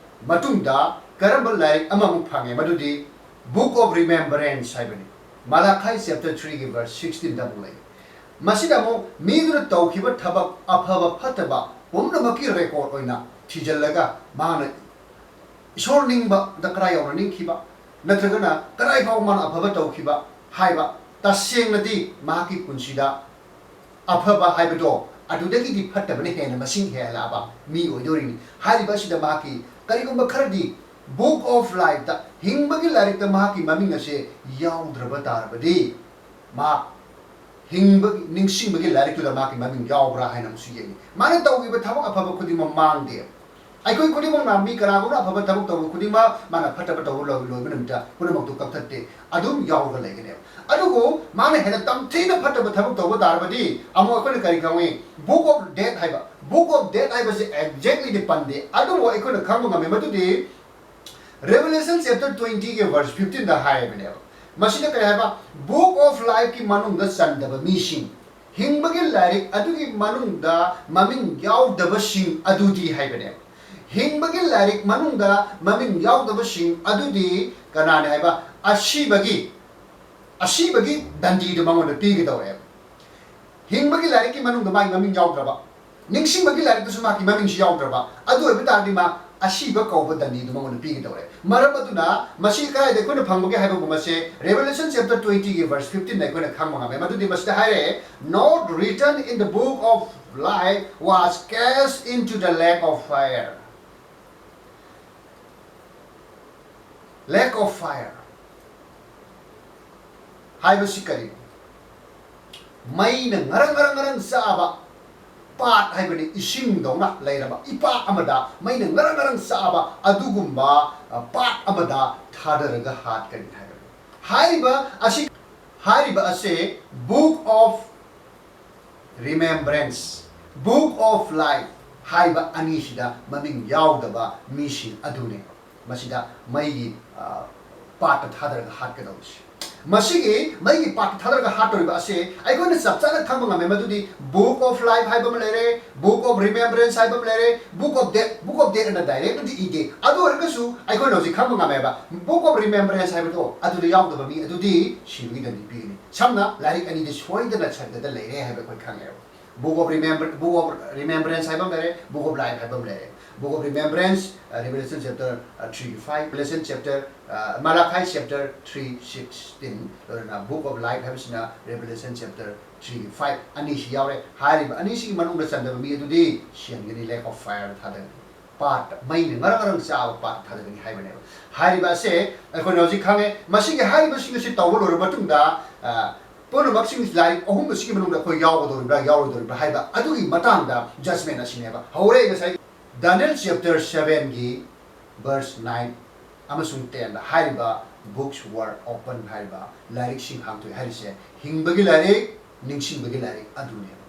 ꯃꯇꯨꯡꯗ ꯀꯔꯝꯕ ꯂꯥꯏꯔꯤꯛ ꯑꯃꯃꯨꯛ ꯐꯪꯉꯦ? ꯃꯗꯨꯗꯤ Book of Remembrance ꯍꯥꯏꯕꯅꯤ꯫ Malachi chapter three ꯒꯤ verse sixteen ꯗ ꯑꯃꯨꯛ ꯂꯩ꯫ ꯃꯁꯤꯗ ꯑꯃꯨꯛ ꯃꯤꯗꯨꯅ ꯇꯧꯈꯤꯕ ꯊꯕꯛ ꯑꯐꯕ ꯐꯠꯇꯕ ꯄꯨꯝꯅꯃꯛꯀꯤ record ꯑꯣꯏꯅ ꯊꯤꯖꯤꯜꯂꯒ, ꯃꯥꯅ ꯏꯁꯣꯔ ꯅꯤꯡꯕꯗ ꯀꯗꯥꯏ ꯌꯧꯅ ꯅꯤꯡꯈꯤꯕ, ꯅꯠꯇ꯭ꯔꯒꯅ ꯀꯗꯥꯏ ꯐꯥꯎ ꯃꯥꯅ ꯑꯐꯕ ꯇꯧꯈꯤꯕ ꯍꯥꯏꯕ, ꯇꯁꯦꯡꯅꯗꯤ ꯃꯍꯥꯛꯀꯤ ꯄꯨꯟꯁꯤꯗ ꯑꯐꯕ ꯍꯥꯏꯕꯗꯣ ꯑꯗꯨꯗꯒꯤꯗꯤ ꯐꯠꯇꯕꯅ ꯍꯦꯟꯅ ꯃꯁꯤꯡ ꯍꯦꯜꯂꯛꯑꯕ ꯃꯤ ꯑꯣꯏꯗꯣꯔꯤꯅꯤ꯫ ꯍꯥꯏꯔꯤꯕ ꯑꯁꯤꯗ ꯃꯍꯥꯛꯀꯤ ꯀꯔꯤꯒꯨꯝꯕ ꯈꯔꯗꯤ Book of Life ꯇ, ꯍꯤꯡꯕꯒꯤ ꯂꯥꯏꯔꯤꯛꯇ ꯃꯍꯥꯛꯀꯤ ꯃꯃꯤꯡ ꯑꯁꯦ ꯌꯥꯎꯗ꯭ꯔꯕ ꯇꯥꯔꯕꯗꯤ, ꯃꯍꯥꯛ ꯍꯤꯡꯕꯒꯤ, ꯅꯤꯡꯁꯤꯡꯕꯒꯤ ꯂꯥꯏꯔꯤꯛꯇꯨꯗ ꯃꯍꯥꯛꯀꯤ ꯃꯃꯤꯡ ꯌꯥꯎꯕ꯭ꯔꯥ ꯍꯥꯏꯅ ꯑꯃꯨꯛꯁꯨ ꯌꯦꯡꯉꯤ꯫ ꯃꯥꯅ ꯇꯧꯈꯤꯕ ꯊꯕꯛ ꯑꯐꯕ ꯈꯨꯗꯤꯡꯃꯛ ꯃꯥꯡꯗꯦ꯫ ꯑꯩꯈꯣꯏ ꯈꯨꯗꯤꯡꯃꯛꯅ, ꯃꯤ ꯀꯅꯥꯒꯨꯝꯕꯅ ꯑꯐꯕ ꯊꯕꯛ ꯇꯧꯕ ꯈꯨꯗꯤꯡꯃꯛ ꯃꯥꯅ ꯐꯠꯇꯕ ꯇꯧꯕ ꯂꯣꯏ-, ꯂꯣꯏꯕ ꯅꯨꯃꯤꯠꯇ ꯄꯨꯝꯅꯃꯛꯇꯨ ꯀꯛꯊꯠꯇꯦ, ꯑꯗꯨꯝ ꯌꯥꯎꯔꯒ ꯂꯩꯒꯅꯦꯕ꯫ ꯑꯗꯨꯕꯨ ꯃꯥꯅ ꯍꯦꯟꯅ ꯇꯝꯊꯤꯅ ꯐꯠꯇꯕ ꯊꯕꯛ ꯇꯧꯕ ꯇꯥꯔꯕꯗꯤ, ꯑꯃꯨꯛ ꯑꯩꯈꯣꯏꯅ ꯀꯔꯤ ꯈꯪꯉꯤ? Book of Death ꯍꯥꯏꯕ, Book of Death ꯍꯥꯏꯕꯁꯤ exactly ꯗꯤ ꯄꯟꯗꯦ, ꯑꯗꯨꯕꯨ ꯑꯩꯈꯣꯏꯅ ꯈꯪꯕ ꯉꯝꯃꯤ꯫ ꯃꯗꯨꯗꯤ Revelation chapter twenty ꯒꯤ verse fifteen ꯗ ꯍꯥꯏꯕꯅꯦꯕ꯫ ꯃꯁꯤꯗ ꯀꯔꯤ ꯍꯥꯏꯕ? Book of Life ꯀꯤ ꯃꯅꯨꯡꯗ ꯆꯟꯗꯕ ꯃꯤꯁꯤꯡ, ꯍꯤꯡꯕꯒꯤ ꯂꯥꯏꯔꯤꯛ ꯑꯗꯨꯒꯤ ꯃꯅꯨꯡꯗ ꯃꯃꯤꯡ ꯌꯥꯎꯗꯕꯁꯤꯡ ꯑꯗꯨꯗꯤ ꯍꯥꯏꯕꯅꯦꯕ꯫ ꯍꯤꯡꯕꯒꯤ ꯂꯥꯏꯔꯤꯛ ꯃꯅꯨꯡꯗ ꯃꯃꯤꯡ ꯌꯥꯎꯗꯕꯁꯤꯡ ꯑꯗꯨꯗꯤ ꯀꯅꯥꯅꯤ ꯍꯥꯏꯕ? ꯑꯁꯤꯕꯒꯤ, ꯑꯁꯤꯕꯒꯤ ꯗꯟꯗꯤꯗꯨ ꯃꯉꯣꯟꯗ ꯄꯤꯒꯗꯧꯔꯦꯕ꯫ ꯍꯤꯡꯕꯒꯤ ꯂꯥꯏꯔꯤꯛꯀꯤ ꯃꯅꯨꯡꯗ ꯃꯥꯒꯤ ꯃꯃꯤꯡ ꯌꯥꯎꯗ꯭ꯔꯕ, ꯅꯤꯡꯁꯤꯡꯕꯒꯤ ꯂꯥꯏꯔꯤꯛꯇꯁꯨ ꯃꯍꯥꯛꯀꯤ ꯃꯃꯤꯡꯁꯤ ꯌꯥꯎꯗ꯭ꯔꯕ, ꯑꯗꯨ ꯑꯣꯏꯕ ꯇꯥꯔꯗꯤ ꯃꯥ ꯑꯁꯤꯕ ꯀꯧꯕ ꯗꯟꯗꯤꯗꯨ ꯃꯉꯣꯟꯗ ꯄꯤꯒꯗꯧꯔꯦ꯫ ꯃꯔꯝ ꯑꯗꯨꯅ ꯃꯁꯤ ꯀꯗꯥꯏꯗ ꯑꯩꯈꯣꯏꯅ ꯐꯪꯕꯒꯦ ꯍꯥꯏꯕꯕꯨ ꯃꯁꯦ Revelation chapter twenty ꯒꯤ verse fifteen ꯗ ꯑꯩꯈꯣꯏꯅ ꯈꯪꯕ ꯉꯝꯃꯦ꯫ ꯃꯗꯨꯗꯤ ꯃꯁꯤꯗ ꯍꯥꯏꯔꯦ, "Not written in the book of life was cast into the lake of fire." Lake of fire ꯍꯥꯏꯕꯁꯤ ꯀꯔꯤꯅꯣ? ꯃꯩꯅ ꯉꯔꯪ ꯉꯔꯪ ꯉꯔꯪ ꯆꯥꯕ ꯄꯥꯠ ꯍꯥꯏꯕꯗꯤ ꯏꯁꯤꯡꯗꯧꯅ ꯂꯩꯔꯕ ꯏꯄꯥꯛ ꯑꯃꯗ ꯃꯩꯅ ꯉꯔꯪ ꯉꯔꯪ ꯆꯥꯕ ꯑꯗꯨꯒꯨꯝꯕ, ꯑ, ꯄꯥꯠ ꯑꯃꯗ ꯊꯥꯗꯔꯒ ꯍꯥꯠꯀꯅꯤ ꯍꯥꯏꯕꯅꯤ꯫ ꯍꯥꯏꯔꯤꯕ ꯑꯁꯤ, ꯍꯥꯏꯔꯤꯕ ꯑꯁꯦ Book of Remembrance, Book of Life ꯍꯥꯏꯕ ꯑꯅꯤꯁꯤꯗ ꯃꯃꯤꯡ ꯌꯥꯎꯗꯕ ꯃꯤꯁꯤꯡ ꯑꯗꯨꯅꯦ ꯃꯁꯤꯗ ꯃꯩꯒꯤ, ꯑ, ꯄꯥꯠꯇ ꯊꯥꯗꯔꯒ ꯍꯥꯠꯀꯗꯧꯔꯤꯁꯦ꯫ ꯃꯁꯤꯒꯤ ꯃꯩꯒꯤ ꯄꯥꯠꯇ ꯊꯥꯗꯔꯒ ꯍꯥꯠꯇꯧꯔꯤꯕ ꯑꯁꯦ ꯑꯩꯈꯣꯏꯅ ꯆꯞ ꯆꯥꯅ ꯈꯪꯕ ꯉꯝꯃꯦ꯫ ꯃꯗꯨꯗꯤ Book of Life ꯍꯥꯏꯕ ꯑꯃ ꯂꯩꯔꯦ, Book of Remembrance ꯍꯥꯏꯕ ꯑꯃ ꯂꯩꯔꯦ, Book of Death, Book of Death ꯑꯅ directly ꯏꯗꯦ꯫ ꯑꯗꯨ ꯑꯣꯏꯔꯒꯁꯨ ꯑꯩꯈꯣꯏꯅ ꯍꯧꯖꯤꯛ ꯈꯪꯕ ꯉꯝꯃꯦꯕ, Book of Remembrance ꯍꯥꯏꯕꯗꯣ ꯑꯗꯨꯗ ꯌꯥꯎꯗꯕ ꯃꯤ ꯑꯗꯨꯗꯤ ꯁꯤꯕꯒꯤ ꯗꯟꯗꯤ ꯄꯤꯒꯅꯤ꯫ ꯁꯝꯅ ꯂꯥꯏꯔꯤꯛ ꯑꯅꯤꯗꯤ ꯁꯣꯏꯗꯅ ꯁꯔꯒꯗ ꯂꯩꯔꯦ ꯍꯥꯏꯕ ꯑꯩꯈꯣꯏ ꯈꯪꯉꯦꯕ꯫ Book of Remember, Book of Remembrance ꯍꯥꯏꯕ ꯑꯃ ꯂꯩꯔꯦ, Book of Life ꯍꯥꯏꯕ ꯑꯃ ꯂꯩꯔꯦ꯫ Book of Remembrance, ꯑ, Revelation chapter, ꯑ, three five, Revelation chapter, ꯑ, Malachi chapter three sixteen, ꯑꯗꯨꯅ Book of Life ꯍꯥꯏꯕꯁꯤꯅ Revelation chapter three five, ꯑꯅꯤꯁꯤ ꯌꯥꯎꯔꯦ꯫ ꯍꯥꯏꯔꯤꯕ ꯑꯅꯤꯁꯤꯒꯤ ꯃꯅꯨꯡꯗ ꯆꯟꯗꯕ ꯃꯤ ꯑꯗꯨꯗꯤ ꯁꯤꯍꯟꯒꯅꯤ, lake of fire ꯗ ꯊꯥꯗꯒꯅꯤ꯫ ꯄꯥꯠꯇ, ꯃꯩꯅ ꯉꯔꯪ ꯉꯔꯪ ꯆꯥꯕ ꯄꯥꯠꯇ ꯊꯥꯗꯒꯅꯤ ꯍꯥꯏꯕꯅꯦꯕ꯫ ꯍꯥꯏꯔꯤꯕ ꯑꯁꯦ ꯑꯩꯈꯣꯏꯅ ꯍꯧꯖꯤꯛ ꯈꯪꯉꯦ꯫ ꯃꯁꯤꯒꯤ ꯍꯥꯏꯔꯤꯕꯁꯤꯡ ꯑꯁꯤ ꯇꯧꯕ ꯂꯣꯏꯔꯕ ꯃꯇꯨꯡꯗ, ꯑ, ꯄꯨꯝꯅꯃꯛꯁꯤꯡ ꯂꯥꯏꯔꯤꯛ ꯑꯍꯨꯝ ꯑꯁꯤꯒꯤ ꯃꯅꯨꯡꯗ ꯑꯩꯈꯣꯏ ꯌꯥꯎꯒꯗꯧꯔꯤꯕ꯭ꯔꯥ, ꯌꯥꯎꯔꯣꯏꯗꯧꯔꯤꯕ꯭ꯔꯥ ꯍꯥꯏꯕ ꯑꯗꯨꯒꯤ ꯃꯇꯥꯡꯗ judgment ꯑꯁꯤꯅꯦꯕ꯫ ꯍꯧꯔꯦ ꯉꯁꯥꯏ Daniel chapter seven ꯒꯤ verse nine ꯑꯃꯁꯨꯡ ten ꯗ ꯍꯥꯏꯔꯤꯕ books were open ꯍꯥꯏꯔꯤꯕ ꯂꯥꯏꯔꯤꯛꯁꯤꯡ ꯍꯥꯡꯗꯣꯛꯑꯦ ꯍꯥꯏꯔꯤꯁꯦ ꯍꯤꯡꯕꯒꯤ ꯂꯥꯏꯔꯤꯛ, ꯅꯤꯡꯁꯤꯡꯕꯒꯤ ꯂꯥꯏꯔꯤꯛ ꯑꯗꯨꯅꯦꯕ꯫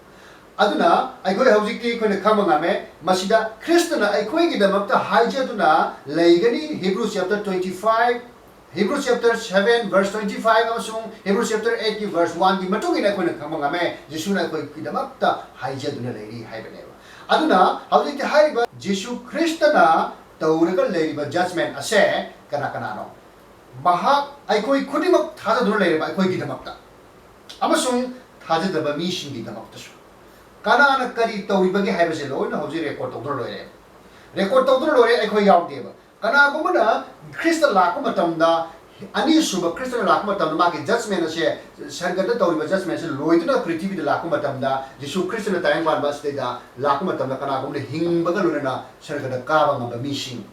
ꯑꯗꯨꯅ ꯑꯩꯈꯣꯏ ꯍꯧꯖꯤꯛꯇꯤ ꯑꯩꯈꯣꯏꯅ ꯈꯪꯕ ꯉꯝꯃꯦ, ꯃꯁꯤꯗ ꯈ꯭ꯔꯤꯁꯇꯅ ꯑꯩꯈꯣꯏꯒꯤꯗꯃꯛꯇ ꯍꯥꯏꯖꯗꯨꯅ ꯂꯩꯒꯅꯤ꯫ Hebrew chapter twenty five, Hebrew chapter seven verse twenty five ꯑꯃꯁꯨꯡ Hebrew chapter eight ꯀꯤ verse one ꯒꯤ ꯃꯇꯨꯡ ꯏꯟꯅ ꯑꯩꯈꯣꯏꯅ ꯈꯪꯕ ꯉꯝꯃꯦ, ꯖꯤꯁꯨꯅ ꯑꯩꯈꯣꯏꯒꯤꯗꯃꯛꯇ ꯍꯥꯏꯖꯗꯨꯅ ꯂꯩꯔꯤ ꯍꯥꯏꯕꯅꯦꯕ꯫ ꯑꯗꯨꯅ ꯍꯧꯖꯤꯛꯇꯤ ꯍꯥꯏꯔꯤꯕ ꯖꯤꯁꯨ ꯈ꯭ꯔꯤꯁꯇꯅ ꯇꯧꯔꯒ ꯂꯩꯔꯤꯕ judgment ꯑꯁꯦ ꯀꯅꯥ ꯀꯅꯥꯅꯣ? ꯃꯍꯥꯛ ꯑꯩꯈꯣꯏ ꯈꯨꯗꯤꯡꯃꯛ ꯊꯥꯖꯗꯨꯅ ꯂꯩꯔꯤꯕ ꯑꯩꯈꯣꯏꯒꯤꯗꯃꯛꯇ ꯑꯃꯁꯨꯡ ꯊꯥꯖꯗꯕ ꯃꯤꯁꯤꯡꯒꯤꯗꯃꯛꯇꯁꯨ꯫ ꯀꯅꯥꯅ ꯀꯔꯤ ꯇꯧꯔꯤꯕꯒꯦ ꯍꯥꯏꯕꯁꯦ ꯂꯣꯏꯅ ꯍꯧꯖꯤꯛ record ꯇꯧꯗꯨꯅ ꯂꯣꯏꯔꯦ꯫ ꯔꯦꯀꯣꯔꯗ ꯇꯧꯗꯨꯅ ꯂꯣꯏꯔꯦ, ꯑꯩꯈꯣꯏ ꯌꯥꯎꯗꯦꯕ꯫ ꯀꯅꯥꯒꯨꯝꯕꯅ ꯈ꯭ꯔꯤꯁꯇ ꯂꯥꯛꯄ ꯃꯇꯝꯗ, ꯑꯅꯤꯁꯨꯕ ꯈ꯭ꯔꯤꯁꯇꯅ ꯂꯥꯛꯄ ꯃꯇꯝꯗ ꯃꯥꯒꯤ ꯖꯖꯃꯦꯟ ꯑꯁꯦ, ꯁꯔꯒꯗ ꯇꯧꯔꯤꯕ ꯖꯖꯃꯦꯟ ꯑꯁꯦ ꯂꯣꯏꯗꯨꯅ ꯄ꯭ꯔꯤꯊꯤꯕꯤꯗ ꯂꯥꯛꯄ ꯃꯇꯝꯗ, ꯖꯤꯁꯨ ꯈ꯭ꯔꯤꯁꯇꯅ ꯇꯥꯏꯕꯪꯄꯥꯟꯕ ꯑꯁꯤꯗꯩꯗ ꯂꯥꯛꯄ ꯃꯇꯝꯗ ꯀꯅꯥꯒꯨꯝꯕꯅ ꯍꯤꯡꯕꯒ ꯂꯣꯏꯅꯅ ꯁꯔꯒꯗ ꯀꯥꯕ ꯉꯝꯕ ꯃꯤꯁꯤꯡ,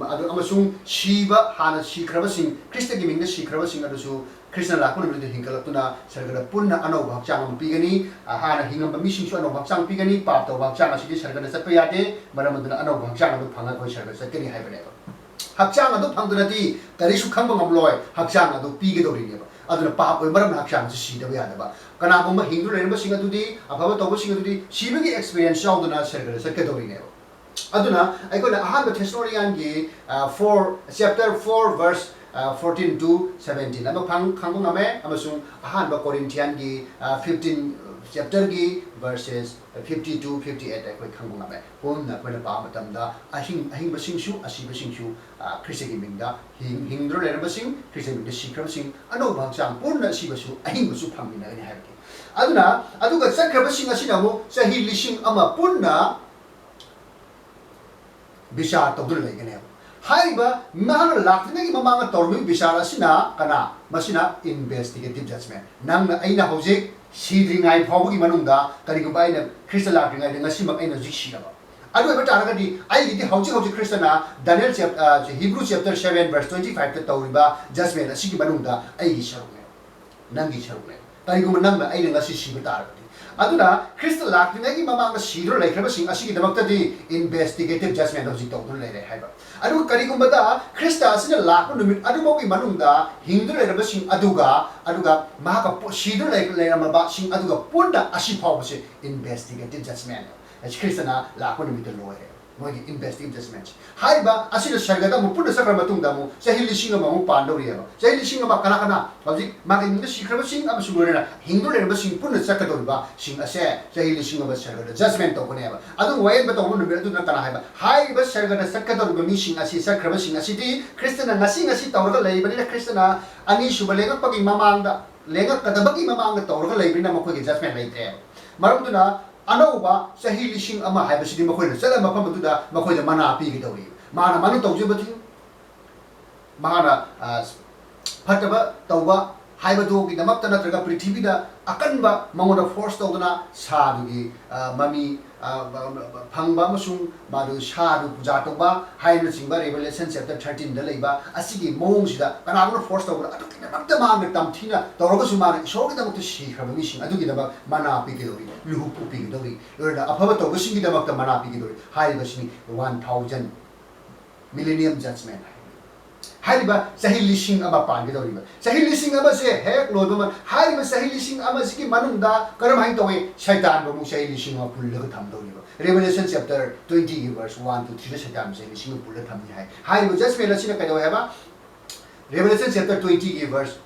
ꯑꯗꯨ ꯑꯃꯁꯨꯡ ꯁꯤꯕ, ꯍꯥꯟꯅ ꯁꯤꯈ꯭ꯔꯕꯁꯤꯡ, ꯈ꯭ꯔꯤꯁꯇꯒꯤ ꯃꯤꯡꯗ ꯁꯤꯈ꯭ꯔꯕꯁꯤꯡ ꯑꯗꯨꯁꯨ ꯈ꯭ꯔꯤꯁꯇꯅ ꯂꯥꯛꯄ ꯅꯨꯃꯤꯠꯇ ꯍꯤꯡꯒꯠꯂꯛꯇꯨꯅ ꯁꯔꯒꯗ ꯄꯨꯟꯅ ꯑꯅꯧꯕ ꯍꯛꯆꯥꯡ ꯑꯃ ꯄꯤꯒꯅꯤ꯫ ꯑ, ꯍꯥꯟꯅ ꯍꯤꯡꯉꯝꯕ ꯃꯤꯁꯤꯡꯁꯨ ꯑꯅꯧꯕ ꯍꯛꯆꯥꯡ ꯄꯤꯒꯅꯤ꯫ ꯄꯥꯞ ꯇꯧꯕ ꯍꯛꯆꯥꯡ ꯑꯁꯤꯗꯤ ꯁꯔꯒꯗ ꯆꯠꯄ ꯌꯥꯗꯦ꯫ ꯃꯔꯝ ꯑꯗꯨꯅ ꯑꯅꯧꯕ ꯍꯛꯆꯥꯡ ꯑꯗꯨ ꯐꯪꯉꯒ ꯑꯩꯈꯣꯏ ꯁꯔꯒꯗ ꯆꯠꯀꯅꯤ ꯍꯥꯏꯕꯅꯦꯕ꯫ ꯍꯛꯆꯥꯡ ꯑꯗꯨ ꯐꯪꯗꯅꯗꯤ ꯀꯔꯤꯁꯨ ꯈꯪꯕ ꯉꯝꯂꯣꯏ꯫ ꯍꯛꯆꯥꯡ ꯑꯗꯨ ꯄꯤꯒꯗꯧꯔꯤꯅꯦꯕ꯫ ꯑꯗꯨꯅ ꯄꯥꯞ ꯑꯣꯏꯕ ꯃꯔꯝꯅ ꯍꯛꯆꯥꯡ ꯑꯁꯤ ꯁꯤꯗꯕ ꯌꯥꯗꯕ꯫ ꯀꯅꯥꯒꯨꯝꯕ ꯍꯤꯡꯗꯨꯅ ꯂꯩꯔꯝꯕꯁꯤꯡ ꯑꯗꯨꯗꯤ, ꯑꯐꯕ ꯇꯧꯕꯁꯤꯡ ꯑꯗꯨꯗꯤ ꯁꯤꯕꯒꯤ ꯑꯦꯛꯁꯄꯤꯔꯤꯌꯦꯟꯁ ꯌꯥꯎꯗꯅ ꯁꯔꯒꯗ ꯆꯠꯀꯗꯧꯔꯤꯅꯦꯕ꯫ ꯑꯗꯨꯅ ꯑꯩꯈꯣꯏꯅ ꯑꯍꯥꯟꯕ ꯊꯦꯁꯂꯣꯅꯤꯌꯥꯟꯒꯤ, ꯑ, four, chapter four verse, ꯑ, fourteen to seventeen ꯑꯃ ꯐꯪ-, ꯈꯪꯕ ꯉꯝꯃꯦ, ꯑꯃꯁꯨꯡ ꯑꯍꯥꯟꯕ ꯀꯣꯔꯤꯟꯊꯤꯌꯥꯟꯒꯤ, ꯑ, fifteen chapterꯒꯤ verses fifty to fifty eight ꯑꯩꯈꯣꯏ ꯈꯪꯕ ꯉꯝꯃꯦ꯫ ꯄꯨꯟꯅ ꯑꯩꯈꯣꯏꯅ ꯄꯥꯕ ꯃꯇꯝꯗ ꯑꯍꯤꯡ-, ꯑꯍꯤꯡꯕꯁꯤꯡꯁꯨ, ꯑꯁꯤꯕꯁꯤꯡꯁꯨ, ꯑ, ꯈ꯭ꯔꯤꯁꯇꯒꯤ ꯃꯤꯡꯗ ꯍꯤꯡ-, ꯍꯤꯡꯗꯨꯅ ꯂꯩꯔꯝꯕꯁꯤꯡ, ꯈ꯭ꯔꯤꯁꯇꯒꯤ ꯃꯤꯡꯗ ꯁꯤꯈ꯭ꯔꯕꯁꯤꯡ, ꯑꯅꯧꯕ ꯍꯛꯆꯥꯡ, ꯄꯨꯟꯅ ꯑꯁꯤꯕꯁꯨ ꯑꯍꯤꯡꯕꯁꯨ ꯐꯪꯃꯤꯟꯅꯒꯅꯤ ꯍꯥꯏꯕꯅꯤ꯫ ꯑꯗꯨꯅ, ꯑꯗꯨꯒ ꯆꯠꯈ꯭ꯔꯕꯁꯤꯡ ꯑꯁꯤꯅ ꯑꯃꯨꯛ ꯆꯍꯤ ꯂꯤꯁꯤꯡ ꯑꯃ ꯄꯨꯟꯅ ꯕꯤꯆꯥꯔ ꯇꯧꯗꯨꯅ ꯂꯩꯒꯅꯦꯕ꯫ ꯍꯥꯏꯔꯤꯕ ꯃꯍꯥꯛꯅ ꯂꯥꯛꯇ꯭ꯔꯤꯉꯩꯒꯤ ꯃꯃꯥꯡꯗ ꯇꯧꯔꯝꯃꯤꯕ ꯕꯤꯆꯥꯔ ꯑꯁꯤꯅ ꯀꯅꯥ? ꯃꯁꯤꯅ investigative judgment꯫ ꯅꯪꯅ, ꯑꯩꯅ ꯍꯧꯖꯤꯛ ꯁꯤꯗ꯭ꯔꯤꯉꯩ ꯐꯥꯎꯕꯒꯤ ꯃꯅꯨꯡꯗ, ꯀꯔꯤꯒꯨꯝꯕ ꯑꯩꯅ ꯈ꯭ꯔꯤꯁꯇ ꯂꯥꯛꯇ꯭ꯔꯤꯉꯩꯗ ꯉꯁꯤꯃꯛ ꯑꯩꯅ ꯍꯧꯖꯤꯛ ꯁꯤꯔꯕ, ꯑꯗꯨ ꯑꯣꯏꯕ ꯇꯥꯔꯒꯗꯤ ꯑꯩꯒꯤꯗꯤ ꯍꯧꯖꯤꯛ ꯍꯧꯖꯤꯛ ꯈ꯭ꯔꯤꯁꯇꯅ Daniel chap-, ꯑ, Hebrew chapter seven verse twenty five ꯇ ꯇꯧꯔꯤꯕ judgment ꯑꯁꯤꯒꯤ ꯃꯅꯨꯡꯗ ꯑꯩꯒꯤ ꯁꯔꯨꯛꯅꯦ, ꯅꯪꯒꯤ ꯁꯔꯨꯛꯅꯦ꯫ ꯀꯔꯤꯒꯨꯝꯕ ꯅꯪꯅ ꯑꯩꯅ ꯉꯁꯤ ꯁꯤꯕ ꯇꯥꯔꯒꯗꯤ꯫ ꯑꯗꯨꯅ ꯈ꯭ꯔꯤꯁꯇ ꯂꯥꯛꯇ꯭ꯔꯤꯉꯩꯒꯤ ꯃꯃꯥꯡꯗ ꯁꯤꯗꯨꯅ ꯂꯩꯈ꯭ꯔꯕꯁꯤꯡ ꯑꯁꯤꯒꯤꯗꯃꯛꯇꯗꯤ investigative judgment ꯍꯧꯖꯤꯛ ꯇꯧꯗꯨꯅ ꯂꯩꯔꯦ ꯍꯥꯏꯕ꯫ ꯑꯗꯨꯒ ꯀꯔꯤꯒꯨꯝꯕꯗ ꯈ꯭ꯔꯤꯁꯇ ꯑꯁꯤꯅ ꯂꯥꯛꯄ ꯅꯨꯃꯤꯠ ꯑꯗꯨꯐꯥꯎꯒꯤ ꯃꯅꯨꯡꯗ ꯍꯤꯡꯗꯨꯅ ꯂꯩꯔꯕꯁꯤꯡ ꯑꯗꯨꯒ, ꯑꯗꯨꯒ ꯃꯍꯥꯛꯀ ꯄꯨ-, ꯁꯤꯗꯨꯅ ꯂꯩ-, ꯂꯩꯔꯝꯃꯕꯁꯤꯡ ꯑꯗꯨꯒ ꯄꯨꯟꯅ ꯑꯁꯤ ꯐꯥꯎꯕꯁꯦ investigative judgment꯫ ꯑꯁꯤ ꯈ꯭ꯔꯤꯁꯇꯅ ꯂꯥꯛꯄ ꯅꯨꯃꯤꯠꯇ ꯂꯣꯏꯔꯦ꯫ ꯃꯣꯏꯒꯤ investigative judgment꯫ ꯍꯥꯏꯔꯤꯕ ꯑꯁꯤꯅ ꯁꯔꯒꯗ ꯑꯃꯨꯛ ꯄꯨꯟꯅ ꯆꯠꯈ꯭ꯔ ꯃꯇꯨꯡꯗ ꯑꯃꯨꯛ ꯆꯍꯤ ꯂꯤꯁꯤꯡ ꯑꯃ ꯑꯃꯨꯛ ꯄꯥꯟꯗꯧꯔꯤꯑꯕ꯫ ꯆꯍꯤ ꯂꯤꯁꯤꯡ ꯑꯃ ꯀꯅꯥ ꯀꯅꯥ? ꯍꯧꯖꯤꯛ ꯃꯥꯒꯤ ꯃꯤꯡꯗ ꯁꯤꯈ꯭ꯔꯕꯁꯤꯡ ꯑꯃꯁꯨꯡ ꯂꯣꯏꯅꯅ ꯍꯤꯡꯗꯨꯅ ꯂꯩꯔꯕꯁꯤꯡ ꯄꯨꯟꯅ ꯆꯠꯀꯗꯧꯔꯤꯕꯁꯤꯡ ꯑꯁꯦ ꯆꯍꯤ ꯂꯤꯁꯤꯡ ꯑꯃ ꯁꯔꯒꯗ judgment ꯇꯧꯒꯅꯦꯕ꯫ ꯑꯗꯨ ꯋꯥꯌꯦꯟꯕ ꯇꯧꯕ ꯅꯨꯃꯤꯠ ꯑꯗꯨꯅ ꯀꯅꯥ ꯍꯥꯏꯕ? ꯍꯥꯏꯔꯤꯕ ꯁꯔꯒꯗ ꯆꯠꯀꯗꯧꯔꯤꯕ ꯃꯤꯁꯤꯡ ꯑꯁꯤ, ꯆꯠꯈ꯭ꯔꯕꯁꯤꯡ ꯑꯁꯤꯗꯤ ꯈ꯭ꯔꯤꯁꯇꯅ ꯉꯁꯤ ꯉꯁꯤ ꯇꯧꯔꯒ ꯂꯩꯕꯅꯤꯅ, ꯈ꯭ꯔꯤꯁꯇꯅ ꯑꯅꯤꯁꯨꯕ ꯂꯦꯡꯉꯛꯄꯒꯤ ꯃꯃꯥꯡꯗ, ꯂꯦꯡꯉꯛꯀꯗꯕꯒꯤ ꯃꯃꯥꯡꯗ ꯇꯧꯔꯒ ꯂꯩꯕꯅꯤꯅ ꯃꯈꯣꯏꯒꯤ judgment ꯂꯩꯇ꯭ꯔꯦꯕ꯫ ꯃꯔꯝ ꯑꯗꯨꯅ ꯑꯅꯧꯕ ꯆꯍꯤ ꯂꯤꯁꯤꯡ ꯑꯃ ꯍꯥꯏꯕꯁꯤꯗꯤ ꯃꯈꯣꯏꯅ ꯆꯠꯂ ꯃꯐꯝ ꯑꯗꯨꯗ ꯃꯈꯣꯏꯗ ꯃꯅꯥ ꯄꯤꯒꯗꯧꯔꯤ꯫ ꯃꯥꯅ ꯃꯥꯅ ꯇꯧꯖꯕꯗꯤ ꯃꯥꯅ, ꯑ, ꯐꯠꯇꯕ ꯇꯧꯕ ꯍꯥꯏꯕꯗꯨꯒꯤꯗꯃꯛꯇ ꯅꯠꯇ꯭ꯔꯒ ꯄ꯭ꯔꯤꯊꯤꯕꯤꯗ ꯑꯀꯟꯕ ꯃꯉꯣꯟꯗ ꯐꯣꯔꯁ ꯇꯧꯗꯨꯅ ꯁꯥꯗꯨꯒꯤ, ꯑ, ꯃꯃꯤ, ꯑ, ꯐꯪꯕ ꯑꯃꯁꯨꯡ ꯃꯥꯗꯨ ꯁꯥꯗꯨ ꯄꯨꯖꯥ ꯇꯧꯕ ꯍꯥꯏꯅꯆꯤꯡꯕ Revelation chapter thirteen ꯗ ꯂꯩꯕ ꯑꯁꯤꯒꯤ ꯃꯑꯣꯡꯁꯤꯗ ꯀꯅꯥꯒꯨꯝꯕꯅ ꯐꯣꯔꯁ ꯇꯧꯕꯗ ꯑꯗꯨꯛꯀꯤ ꯃꯇꯤꯛ ꯃꯍꯥꯛꯅ ꯇꯝꯊꯤꯅ ꯇꯧꯔꯒꯁꯨ ꯃꯥꯅ ꯏꯁꯣꯔꯒꯤꯗꯃꯛꯇ ꯁꯤꯈ꯭ꯔꯕ ꯃꯤꯁꯤꯡ ꯑꯗꯨꯒꯤꯗꯃꯛ ꯃꯅꯥ ꯄꯤꯒꯗꯧꯔꯤ, ꯂꯨꯍꯨꯞꯄꯨ ꯄꯤꯒꯗꯧꯔꯤ, ꯂꯣꯏꯅ ꯑꯐꯕ ꯇꯧꯕꯁꯤꯡꯒꯤꯗꯃꯛꯇ ꯃꯅꯥ ꯄꯤꯒꯗꯧꯔꯤ ꯍꯥꯏꯔꯤꯕꯁꯤꯅꯤ one thousand millennium judgment ꯍꯥꯏꯔꯤꯕ ꯆꯍꯤ ꯂꯤꯁꯤꯡ ꯑꯃ ꯄꯥꯟꯒꯗꯧꯔꯤꯕ꯫ ꯆꯍꯤ ꯂꯤꯁꯤꯡ ꯑꯃꯁꯦ ꯍꯦꯛ ꯂꯣꯏꯕ ꯃ-, ꯍꯥꯏꯔꯤꯕ ꯆꯍꯤ ꯂꯤꯁꯤꯡ ꯑꯃꯁꯤꯒꯤ ꯃꯅꯨꯡꯗ ꯀꯔꯝꯍꯥꯏꯅ ꯇꯧꯏ? ꯁꯩꯇꯥꯟꯕꯨ ꯑꯃꯨꯛ ꯆꯍꯤ ꯂꯤꯁꯤꯡ ꯑꯃ ꯄꯨꯜꯂꯒ ꯊꯝꯗꯧꯔꯤꯕ꯫ Revelation chapter twenty ꯒꯤ verse one to three ꯗ ꯁꯩꯇꯥꯟꯕꯨ ꯆꯍꯤ ꯂꯤꯁꯤꯡ ꯑꯃ ꯄꯨꯜꯂ ꯊꯝꯅꯤ ꯍꯥꯏ꯫ ꯍꯥꯏꯔꯤꯕ judgment ꯑꯁꯤꯅ ꯀꯩꯗꯧꯋꯦ ꯍꯥꯏꯕ? Revelation chapter twenty ꯒꯤ verse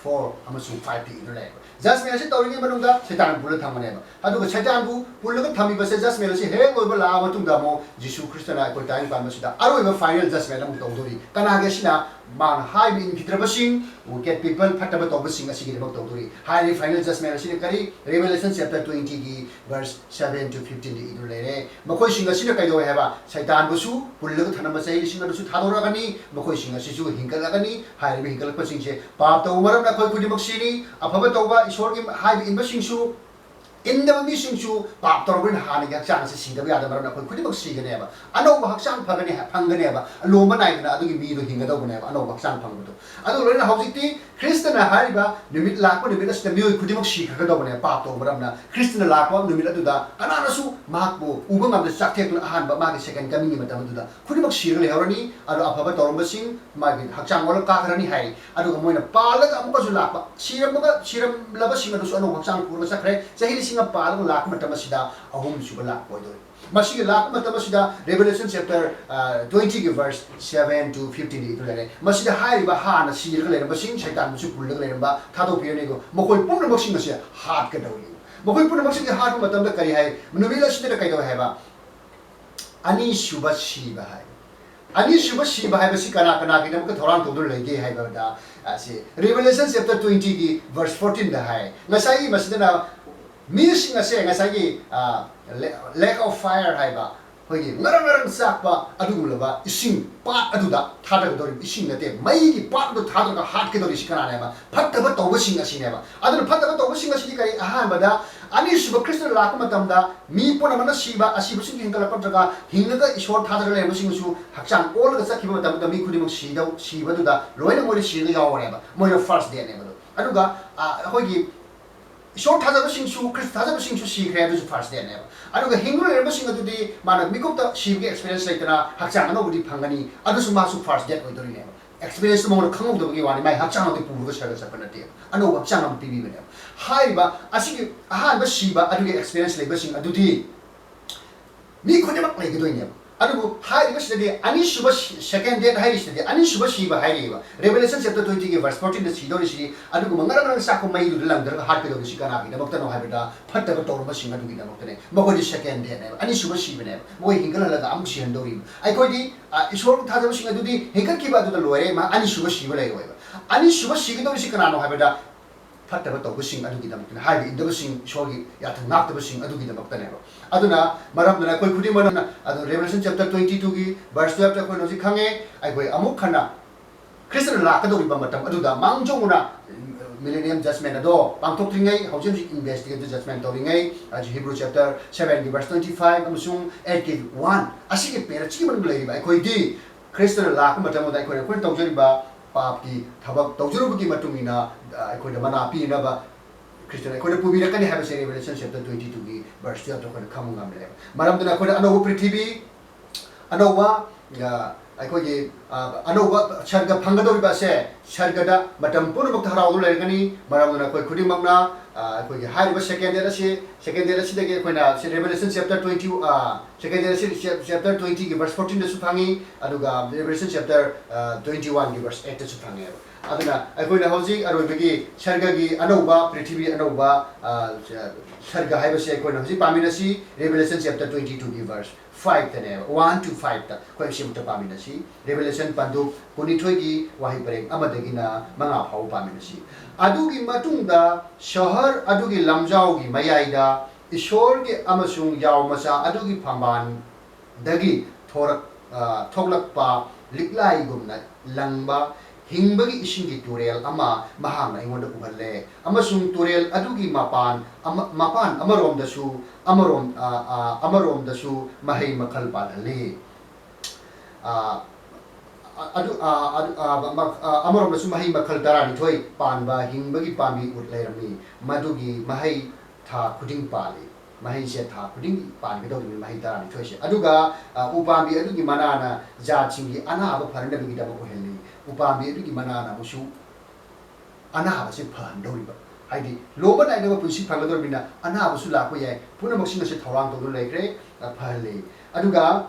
four ꯑꯃꯁꯨꯡ five ꯇ ꯏꯗꯨꯅ ꯂꯩꯌꯦꯕ꯫ Judgment ꯑꯁꯤ ꯇꯧꯔꯤꯉꯩ ꯃꯅꯨꯡꯗ ꯁꯩꯇꯥꯟ ꯄꯨꯜꯂ ꯊꯝꯒꯅꯦꯕ꯫ ꯑꯗꯨꯒ ꯁꯩꯇꯥꯟꯕꯨ ꯄꯨꯜꯂꯒ ꯊꯝꯃꯤꯕꯁꯦ judgment ꯑꯁꯤ ꯍꯦꯛ ꯂꯣꯏꯕ ꯂꯥꯛꯑ ꯃꯇꯨꯡꯗ ꯑꯃꯨꯛ ꯖꯤꯁꯨ ꯈ꯭ꯔꯤꯁꯇꯅ ꯑꯩꯈꯣꯏ ꯇꯥꯏꯕꯪ ꯄꯥꯟꯕꯁꯤꯗ ꯑꯔꯣꯏꯕ final judgment ꯑꯃꯨꯛ ꯇꯧꯗꯣꯔꯤ꯫ ꯀꯅꯥꯒꯤ ꯑꯁꯤꯅ? ꯃꯥꯅ ꯍꯥꯏꯕ ꯏꯟꯈꯤꯗ꯭ꯔꯕꯁꯤꯡ, wicked people, ꯐꯠꯇꯕ ꯇꯧꯕꯁꯤꯡ ꯑꯁꯤꯒꯤꯗꯃꯛ ꯇꯧꯗꯣꯔꯤ꯫ ꯍꯥꯏꯔꯤꯕ final judgment ꯑꯁꯤꯅ ꯀꯔꯤ? Revelation chapter twenty ꯒꯤ verse seven to fifteen ꯗ ꯏꯗꯨꯅ ꯂꯩꯔꯦ꯫ ꯃꯈꯣꯏꯁꯤꯡ ꯑꯁꯤꯅ ꯀꯩꯗꯧꯋꯦ ꯍꯥꯏꯕ? ꯁꯩꯇꯥꯟꯕꯨꯁꯨ ꯄꯨꯜꯂꯒ ꯊꯝꯂꯝꯕ ꯆꯍꯤ ꯂꯤꯁꯤꯡ ꯑꯗꯨꯁꯨ ꯊꯥꯗꯣꯔꯛꯑꯒꯅꯤ꯫ ꯃꯈꯣꯏꯁꯤꯡ ꯑꯁꯤꯁꯨ ꯍꯤꯡꯒꯠꯂꯛꯀꯅꯤ꯫ ꯍꯥꯏꯔꯤꯕ ꯍꯤꯡꯒꯠꯂꯛꯄꯁꯤꯡꯁꯦ ꯄꯥꯞ ꯇꯧꯕ ꯃꯔꯝꯅ ꯑꯩꯈꯣꯏ ꯈꯨꯗꯤꯡꯃꯛ ꯁꯤꯅꯤ꯫ ꯑꯐꯕ ꯇꯧꯕ, ꯏꯁꯣꯔꯒꯤ ꯍꯥꯏꯕ ꯏꯟꯕꯁꯤꯡꯁꯨ, ꯏꯟꯗꯕ ꯃꯤꯁꯤꯡꯁꯨ ꯄꯥꯞ ꯇꯧꯔꯕꯅꯤꯅ ꯍꯥꯟꯅꯒꯤ ꯍꯛꯆꯥꯡ ꯑꯁꯤ ꯁꯤꯗꯕ ꯌꯥꯗꯕ ꯃꯔꯝꯅ ꯑꯩꯈꯣꯏ ꯈꯨꯗꯤꯡꯃꯛ ꯁꯤꯒꯅꯦꯕ꯫ ꯑꯅꯧꯕ ꯍꯛꯆꯥꯡ ꯐꯒꯅꯤ, ꯐꯪꯒꯅꯦꯕ꯫ ꯂꯣꯝꯕ ꯅꯥꯏꯗꯅ ꯑꯗꯨꯒꯤ ꯃꯤꯗꯣ ꯍꯤꯡꯒꯗꯧꯕꯅꯦꯕ, ꯑꯅꯧꯕ ꯍꯛꯆꯥꯡ ꯐꯪꯕꯗꯣ꯫ ꯑꯗꯨ ꯂꯣꯏꯅꯅ ꯍꯧꯖꯤꯛꯇꯤ ꯈ꯭ꯔꯤꯁꯇꯅ ꯍꯥꯏꯔꯤꯕ ꯅꯨꯃꯤꯠ ꯂꯥꯛꯄ ꯅꯨꯃꯤꯠ ꯑꯁꯤꯗ ꯃꯤꯑꯣꯏ ꯈꯨꯗꯤꯡꯃꯛ ꯁꯤꯈ꯭ꯔꯒꯗꯧꯕꯅꯦ꯫ ꯄꯥꯞ ꯇꯧꯕ ꯃꯔꯝꯅ ꯈ꯭ꯔꯤꯁꯇꯅ ꯂꯥꯛꯄ ꯅꯨꯃꯤꯠ ꯑꯗꯨꯗ ꯀꯅꯥꯅꯁꯨ ꯃꯍꯥꯛꯄꯨ ꯎꯕ ꯉꯝꯗ ꯆꯥꯛꯊꯦꯛꯇꯨꯅ ꯑꯍꯥꯟꯕ ꯃꯥꯒꯤ second coming ꯒꯤ ꯃꯇꯝ ꯑꯗꯨꯗ ꯈꯨꯗꯤꯡꯃꯛ ꯁꯤꯔꯒ ꯂꯩꯍꯧꯔꯅꯤ꯫ ꯑꯗꯣ ꯑꯐꯕ ꯇꯧꯔꯝꯕꯁꯤꯡ ꯃꯥꯒꯤ ꯍꯛꯆꯥꯡ ꯑꯣꯜꯂꯒ ꯀꯥꯈ꯭ꯔꯅꯤ ꯍꯥꯏ꯫ ꯑꯗꯨꯒ ꯃꯣꯏꯅ ꯄꯥꯜꯂꯒ ꯑꯃꯨꯛꯀꯁꯨ ꯂꯥꯛꯄ, ꯁꯤꯔꯝꯃꯒ, ꯁꯤꯔꯝꯂꯕꯁꯤꯡ ꯑꯗꯨꯁꯨ ꯑꯅꯧꯕ ꯍꯛꯆꯥꯡ ꯄꯨꯔꯒ ꯆꯠꯈ꯭ꯔꯦ꯫ ꯆꯍꯤ ꯂꯤꯁꯤꯡ ꯑꯃ ꯄꯥꯜꯂꯒ ꯂꯥꯛꯄ ꯃꯇꯝ ꯑꯁꯤꯗ ꯑꯍꯨꯝꯁꯨꯕ ꯂꯥꯛꯄ ꯑꯣꯏꯗꯣꯏꯅꯤ꯫ ꯃꯁꯤꯒꯤ ꯂꯥꯛꯄ ꯃꯇꯝ ꯑꯁꯤꯗ Revelation chapter, ꯑ, twenty ꯒꯤ verse seven to fifteen ꯗ ꯏꯗꯨꯅ ꯂꯩꯔꯦ꯫ ꯃꯁꯤꯗ ꯍꯥꯏꯔꯤꯕ ꯍꯥꯟꯅ ꯁꯤꯔꯒ ꯂꯩꯔꯝꯕꯁꯤꯡ, ꯁꯩꯇꯥꯟꯕꯨꯁꯨ ꯄꯨꯜꯂꯒ ꯂꯩꯔꯝꯕ ꯊꯥꯗꯣꯛꯄꯤꯔꯅꯤꯀꯣ꯫ ꯃꯈꯣꯏ ꯄꯨꯝꯅꯃꯛꯁꯤꯡ ꯑꯁꯤ ꯍꯥꯠꯀꯗꯧꯔꯤ꯫ ꯃꯈꯣꯏ ꯄꯨꯝꯅꯃꯛꯁꯤꯡꯁꯤ ꯍꯥꯠꯄ ꯃꯇꯝꯗ ꯀꯔꯤ ꯍꯥꯏ? ꯅꯨꯃꯤꯠ ꯑꯁꯤꯗ ꯀꯩꯗꯧꯋꯦ ꯍꯥꯏꯕ? ꯑꯅꯤꯁꯨꯕ ꯁꯤꯕ ꯍꯥꯏ꯫ ꯑꯅꯤꯁꯨꯕ ꯁꯤꯕ ꯍꯥꯏꯕꯁꯤ ꯀꯅꯥ ꯀꯅꯥꯒꯤꯗꯃꯛꯇ ꯊꯧꯔꯥꯡ ꯇꯧꯗꯨꯅ ꯂꯩꯒꯦ ꯍꯥꯏꯕꯗ, ꯑꯁꯤ Revelation chapter twenty ꯒꯤ verse fourteen ꯗ ꯍꯥꯏ꯫ ꯉꯁꯥꯏꯒꯤ ꯃꯁꯤꯗꯅ ꯃꯤꯁꯤꯡ ꯑꯁꯦ ꯉꯁꯥꯏꯒꯤ lake of fire ꯍꯥꯏꯕ, ꯑꯩꯈꯣꯏꯒꯤ ꯉꯔꯪ ꯉꯔꯪ ꯆꯥꯛꯄ ꯑꯗꯨꯒꯨꯝꯂꯕ ꯏꯁꯤꯡ ꯄꯥꯠ ꯑꯗꯨꯗ ꯊꯥꯗꯒꯗꯧꯔꯤꯕ, ꯏꯁꯤꯡ ꯅꯠꯇꯦ, ꯃꯩꯒꯤ ꯄꯥꯠ ꯑꯗꯨ ꯊꯥꯗꯔꯒ ꯍꯥꯠꯀꯗꯧꯔꯤꯁꯤ ꯀꯅꯥꯅꯦꯕ? ꯐꯠꯇꯕ ꯇꯧꯕꯁꯤꯡ ꯑꯁꯤꯅꯦꯕ꯫ ꯑꯗꯨꯅ ꯐꯠꯇꯕ ꯇꯧꯕꯁꯤꯡ ꯑꯁꯤꯗꯤ ꯀꯔꯤ? ꯑꯍꯥꯟꯕꯗ, ꯑꯅꯤꯁꯨꯕ ꯈ꯭ꯔꯤꯁꯇ ꯂꯥꯛꯄ ꯃꯇꯝꯗ ꯃꯤ ꯄꯨꯝꯅꯃꯛꯅ ꯁꯤꯕ, ꯑꯁꯤꯕꯁꯤꯡꯒꯤ ꯍꯦꯟꯒꯠꯂꯛꯄ ꯅꯠꯇ꯭ꯔꯒ ꯍꯤꯡꯂꯒ ꯏꯁꯣꯔ ꯊꯥꯖꯔꯒ ꯂꯩꯔꯝꯕꯁꯤꯡꯁꯨ ꯍꯛꯆꯥꯡ ꯑꯣꯜꯂꯒ ꯆꯠꯈꯤꯕ ꯃꯇꯝꯗ ꯃꯤ ꯈꯨꯗꯤꯡꯃꯛ ꯁꯤꯗꯧ, ꯁꯤꯕꯗꯨꯗ ꯂꯣꯏꯅ ꯃꯣꯏꯅ ꯁꯤꯔꯒ ꯌꯥꯎꯔꯦꯕ꯫ ꯃꯣꯏꯅ first deathꯅꯦꯕ ꯑꯗꯨ꯫ ꯑꯗꯨꯒ ꯑꯩꯈꯣꯏꯒꯤ ꯏꯁꯣꯔ ꯊꯥꯖꯕꯁꯤꯡꯁꯨ, ꯈ꯭ꯔꯤꯁꯇ ꯊꯥꯖꯕꯁꯤꯡꯁꯨ ꯁꯤꯈ꯭ꯔꯦ, ꯑꯗꯨꯁꯨ first deathꯅꯦꯕ꯫ ꯑꯗꯨꯒ ꯍꯤꯡꯗꯨꯅ ꯂꯩꯔꯝꯕꯁꯤꯡ ꯑꯗꯨꯗꯤ ꯃꯥꯅ ꯃꯤꯀꯨꯞꯇ ꯁꯤꯕꯒꯤ experience ꯂꯩꯇꯅ ꯍꯛꯆꯥꯡ ꯑꯅꯧꯕꯗꯤ ꯐꯪꯒꯅꯤ, ꯑꯗꯨꯁꯨ ꯃꯥꯁꯨ first death ꯑꯣꯏꯗꯣꯔꯤꯅꯦꯕ꯫ Experienceꯇꯨ ꯃꯉꯣꯟꯗ ꯈꯪꯍꯧꯗꯕꯒꯤ ꯋꯥꯅꯤ, ꯃꯥꯏ ꯍꯛꯆꯥꯡ ꯑꯗꯨ ꯄꯨꯔꯒ ꯁꯔꯒ ꯆꯠꯄ ꯅꯠꯇꯦꯕ, ꯑꯅꯧꯕ ꯍꯛꯆꯥꯡ ꯑꯃ ꯄꯤꯕꯤꯕꯅꯦꯕ꯫ ꯍꯥꯏꯔꯤꯕ ꯑꯁꯤꯒꯤ ꯑꯍꯥꯟꯕ ꯁꯤꯕ ꯑꯗꯨꯒꯤ experience ꯂꯩꯕꯁꯤꯡ ꯑꯗꯨꯗꯤ ꯃꯤ ꯈꯨꯗꯤꯡꯃꯛ ꯂꯩꯒꯗꯣꯏꯅꯦꯕ꯫ ꯑꯗꯨꯕꯨ ꯍꯥꯏꯔꯤꯕꯁꯤꯗꯗꯤ ꯑꯅꯤꯁꯨꯕ ꯁꯤ-, second death ꯍꯥꯏꯔꯤꯁꯤꯗꯗꯤ ꯑꯅꯤꯁꯨꯕ ꯁꯤꯕ ꯍꯥꯏꯔꯤꯑꯕ꯫ Revelation chapter twentyꯒꯤ verse fourteenꯗ ꯁꯤꯗꯧꯔꯤꯁꯤꯗꯤ, ꯑꯗꯨꯒꯨꯝꯕ ꯉꯔꯪ ꯉꯔꯪ ꯆꯥꯛꯄ ꯃꯩꯗꯨꯗ ꯂꯪꯗꯔꯒ ꯍꯥꯠꯀꯗꯧꯔꯤꯁꯤ ꯀꯅꯥꯒꯤꯗꯃꯛꯇꯅꯣ ꯍꯥꯏꯕꯗ, ꯐꯠꯇꯕ ꯇꯧꯔꯝꯕꯁꯤꯡ ꯑꯗꯨꯒꯤꯗꯃꯛꯇꯅꯦ꯫ ꯃꯈꯣꯏꯗꯤ second deathꯅꯦꯕ, ꯑꯅꯤꯁꯨꯕ ꯁꯤꯕꯅꯦꯕ꯫ ꯃꯈꯣꯏ ꯍꯤꯡꯒꯠꯍꯜꯂꯒ ꯑꯃꯨꯛ ꯁꯤꯍꯟꯗꯧꯔꯤꯕ꯫ ꯑꯩꯈꯣꯏꯗꯤ ꯏꯁꯣꯔ ꯊꯥꯖꯕꯁꯤꯡ ꯑꯗꯨꯗꯤ ꯍꯤꯡꯒꯠꯈꯤꯕ ꯑꯗꯨꯗ ꯂꯣꯏꯔꯦ, ꯃꯥ ꯑꯅꯤꯁꯨꯕ ꯁꯤꯕ ꯂꯩꯔꯣꯏꯕ꯫ ꯑꯅꯤꯁꯨꯕ ꯁꯤꯒꯗꯧꯔꯤꯁꯤ ꯀꯅꯥꯅꯣ ꯍꯥꯏꯕꯗ, ꯐꯠꯇꯕ ꯇꯧꯕꯁꯤꯡ ꯑꯗꯨꯒꯤꯗꯃꯛꯇꯅꯤ, ꯍꯥꯏꯕꯗꯤ ꯏꯟꯗꯕꯁꯤꯡ, ꯏꯁꯣꯔꯒꯤ ꯌꯥꯊꯪ ꯉꯥꯛꯇꯕꯁꯤꯡ ꯑꯗꯨꯒꯤꯗꯃꯛꯇꯅꯦꯕ꯫ ꯑꯗꯨꯅ ꯃꯔꯝꯗꯨꯅ ꯑꯩꯈꯣꯏ ꯈꯨꯗꯤꯡꯃꯛꯅ ꯑꯗꯨ Revelation chapter twenty twoꯒꯤ verse twelveꯇ ꯑꯩꯈꯣꯏꯅ ꯍꯧꯖꯤꯛ ꯈꯪꯉꯦ, ꯑꯩꯈꯣꯏ ꯑꯃꯨꯛ ꯍꯟꯅ ꯈ꯭ꯔꯤꯁꯇꯅ ꯂꯥꯛꯀꯗꯧꯔꯤꯕ ꯃꯇꯝ ꯑꯗꯨꯗ ꯃꯥꯡꯖꯧꯅꯅ millennium judgment ꯑꯗꯣ ꯄꯥꯡꯊꯣꯛꯇ꯭ꯔꯤꯉꯩ, ꯍꯧꯖꯤꯛ ꯍꯧꯖꯤꯛ investigative judgment ꯇꯧꯔꯤꯉꯩ, ꯍꯧꯖꯤꯛ Hebrew chapter sevenꯒꯤ verse twenty five ꯑꯃꯁꯨꯡ eightꯀꯤ one ꯑꯁꯤꯒꯤ ꯄꯦꯔꯦꯠꯁꯤꯒꯤ ꯃꯅꯨꯡꯗ ꯂꯩꯔꯤꯕ ꯑꯩꯈꯣꯏꯗꯤ ꯈ꯭ꯔꯤꯁꯇꯅ ꯂꯥꯛꯄ ꯃꯇꯝꯗ ꯑꯩꯈꯣꯏꯅ, ꯑꯩꯈꯣꯏꯅ ꯇꯧꯖꯔꯤꯕ ꯄꯥꯞꯀꯤ ꯊꯕꯛ ꯇꯧꯖꯔꯨꯕꯒꯤ ꯃꯇꯨꯡ ꯏꯟꯅ, ꯑ, ꯑꯩꯈꯣꯏꯗ ꯃꯅꯥ ꯄꯤꯅꯕ ꯈ꯭ꯔꯤꯁꯇꯅ ꯑꯩꯈꯣꯏꯗ ꯄꯨꯕꯤꯔꯛꯀꯅꯤ ꯍꯥꯏꯕꯁꯦ Revelation chapter twenty twoꯒꯤ verse twelveꯇ ꯑꯩꯈꯣꯏꯅ ꯈꯪꯕ ꯉꯝꯂꯦꯕ꯫ ꯃꯔꯝꯗꯨꯅ ꯑꯩꯈꯣꯏꯅ ꯑꯅꯧꯕ ꯄ꯭ꯔꯤꯊꯤꯕꯤ, ꯑꯅꯧꯕ, ꯑ, ꯑꯩꯈꯣꯏꯒꯤ, ꯑ, ꯑꯅꯧꯕ ꯁꯔꯒ ꯐꯪꯒꯗꯧꯔꯤꯕ ꯑꯁꯦ, ꯁꯔꯒꯗ ꯃꯇꯝ ꯄꯨꯝꯅꯃꯛꯇ ꯍꯔꯥꯎꯗꯨꯅ ꯂꯩꯔꯒꯅꯤ꯫ ꯃꯔꯝꯗꯨꯅ ꯑꯩꯈꯣꯏ ꯈꯨꯗꯤꯡꯃꯛꯅ, ꯑ, ꯑꯩꯈꯣꯏꯒꯤ ꯍꯥꯏꯔꯤꯕ second death ꯑꯁꯤ, second death ꯑꯁꯤꯗꯒꯤ ꯑꯩꯈꯣꯏꯅ ꯁꯤ Revelation chapter twenty, ꯑ, second death ꯑꯁꯤ chap-, chapter twentyꯒꯤ verse fourteenꯗꯁꯨ ꯐꯪꯉꯤ, ꯑꯗꯨꯒ Revelation chapter, ꯑ, twenty oneꯒꯤ verse eightꯇꯁꯨ ꯐꯪꯉꯦꯕ꯫ ꯑꯗꯨꯅ ꯑꯩꯈꯣꯏꯅ ꯍꯧꯖꯤꯛ ꯑꯔꯣꯏꯕꯒꯤ ꯁꯔꯒꯒꯤ ꯑꯅꯧꯕ, ꯄ꯭ꯔꯤꯊꯤꯕꯤ ꯑꯅꯧꯕ, ꯑ, ꯁꯔꯒ ꯍꯥꯏꯕꯁꯦ ꯑꯩꯈꯣꯏꯅ ꯍꯧꯖꯤꯛ ꯄꯥꯃꯤꯟꯅꯁꯤ, Revelation chapter twenty two ꯒꯤ verse five ꯇꯅꯦꯕ, one to five ꯇ ꯑꯩꯈꯣꯏ ꯑꯁꯤ ꯑꯃꯨꯛꯇ ꯄꯥꯃꯤꯟꯅꯁꯤ꯫ Revelation ꯄꯟꯗꯨꯞ ꯀꯨꯟꯅꯤꯊꯣꯏꯒꯤ ꯋꯥꯍꯩ ꯄꯔꯦꯡ ꯑꯃꯗꯒꯤꯅ ꯃꯉꯥ ꯐꯥꯎꯕ ꯄꯥꯃꯤꯟꯅꯁꯤ꯫ ꯑꯗꯨꯒꯤ ꯃꯇꯨꯡꯗ ꯁꯍꯔ ꯑꯗꯨꯒꯤ ꯂꯝꯖꯥꯎꯒꯤ ꯃꯌꯥꯏꯗ ꯏꯁꯣꯔꯒꯤ ꯑꯃꯁꯨꯡ ꯌꯥꯎ ꯃꯆꯥ ꯑꯗꯨꯒꯤ ꯐꯝꯕꯥꯜ ꯗꯒꯤ ꯊꯣꯔꯛ-, ꯑ, ꯊꯣꯛꯂꯛꯄ ꯂꯤꯛꯂꯥꯏꯒꯨꯝꯅ ꯂꯪꯕ ꯍꯤꯡꯕꯒꯤ ꯏꯁꯤꯡꯒꯤ ꯇꯨꯔꯦꯜ ꯑꯃ ꯃꯍꯥꯛꯅ ꯑꯩꯉꯣꯟꯗ ꯎꯍꯜꯂꯦ, ꯑꯃꯁꯨꯡ ꯇꯨꯔꯦꯜ ꯑꯗꯨꯒꯤ ꯃꯄꯥꯟ ꯑꯃ-, ꯃꯄꯥꯟ ꯑꯃꯔꯣꯝꯗꯁꯨ, ꯑꯃꯔꯣꯝ-, ꯑ, ꯑ, ꯑꯃꯔꯣꯝꯗꯁꯨ ꯃꯍꯩ ꯃꯈꯜ ꯄꯥꯜꯍꯜꯂꯤ꯫ ꯑ, ꯑ, ꯑꯗꯨ, ꯑ, ꯑꯗꯨ, ꯑ, ꯃ-, ꯑ, ꯑꯃꯔꯣꯝꯗꯁꯨ ꯃꯍꯩ ꯃꯈꯜ ꯇꯔꯥꯅꯤꯊꯣꯏ ꯄꯥꯟꯕ ꯍꯤꯡꯕꯒꯤ ꯄꯥꯝꯕꯤ ꯎꯠ ꯂꯩꯔꯝꯃꯤ, ꯃꯗꯨꯒꯤ ꯃꯍꯩ ꯊꯥ ꯈꯨꯗꯤꯡ ꯄꯥꯜꯂꯤ꯫ ꯃꯍꯩꯁꯦ ꯊꯥ ꯈꯨꯗꯤꯡꯒꯤ ꯄꯥꯟꯒꯗꯧꯔꯤꯕꯅꯤ, ꯃꯍꯩ ꯇꯔꯥꯅꯤꯊꯣꯏꯁꯦ꯫ ꯑꯗꯨꯒ, ꯑ, ꯎꯄꯥꯝꯕꯤ ꯑꯗꯨꯒꯤ ꯃꯅꯥꯅ ꯖꯥꯠꯁꯤꯡꯒꯤ ꯑꯅꯥꯕ ꯐꯅꯅꯕꯒꯤꯗꯃꯛ ꯑꯣꯏꯍꯜꯂꯤ꯫ ꯎꯄꯥꯝꯕꯤ ꯑꯗꯨꯒꯤ ꯃꯅꯥꯅ ꯑꯃꯨꯛꯁꯨ ꯑꯅꯥꯕꯁꯦ ꯐꯍꯟꯗꯧꯔꯤꯕ꯫ ꯍꯥꯏꯗꯤ, ꯂꯣꯝꯕ ꯅꯥꯏꯗꯕ ꯄꯨꯟꯁꯤ ꯐꯪꯒꯗꯧꯔꯤꯕꯅꯤꯅ ꯑꯅꯥꯕꯁꯨ ꯂꯥꯛꯄ ꯌꯥꯏ꯫ ꯄꯨꯝꯅꯃꯛꯁꯤꯡ ꯑꯁꯤ ꯊꯧꯔꯥꯡ ꯇꯧꯗꯨꯅ ꯂꯩꯈ꯭ꯔꯦ, ꯑ, ꯐꯍꯜꯂꯤ꯫ ꯑꯗꯨꯒ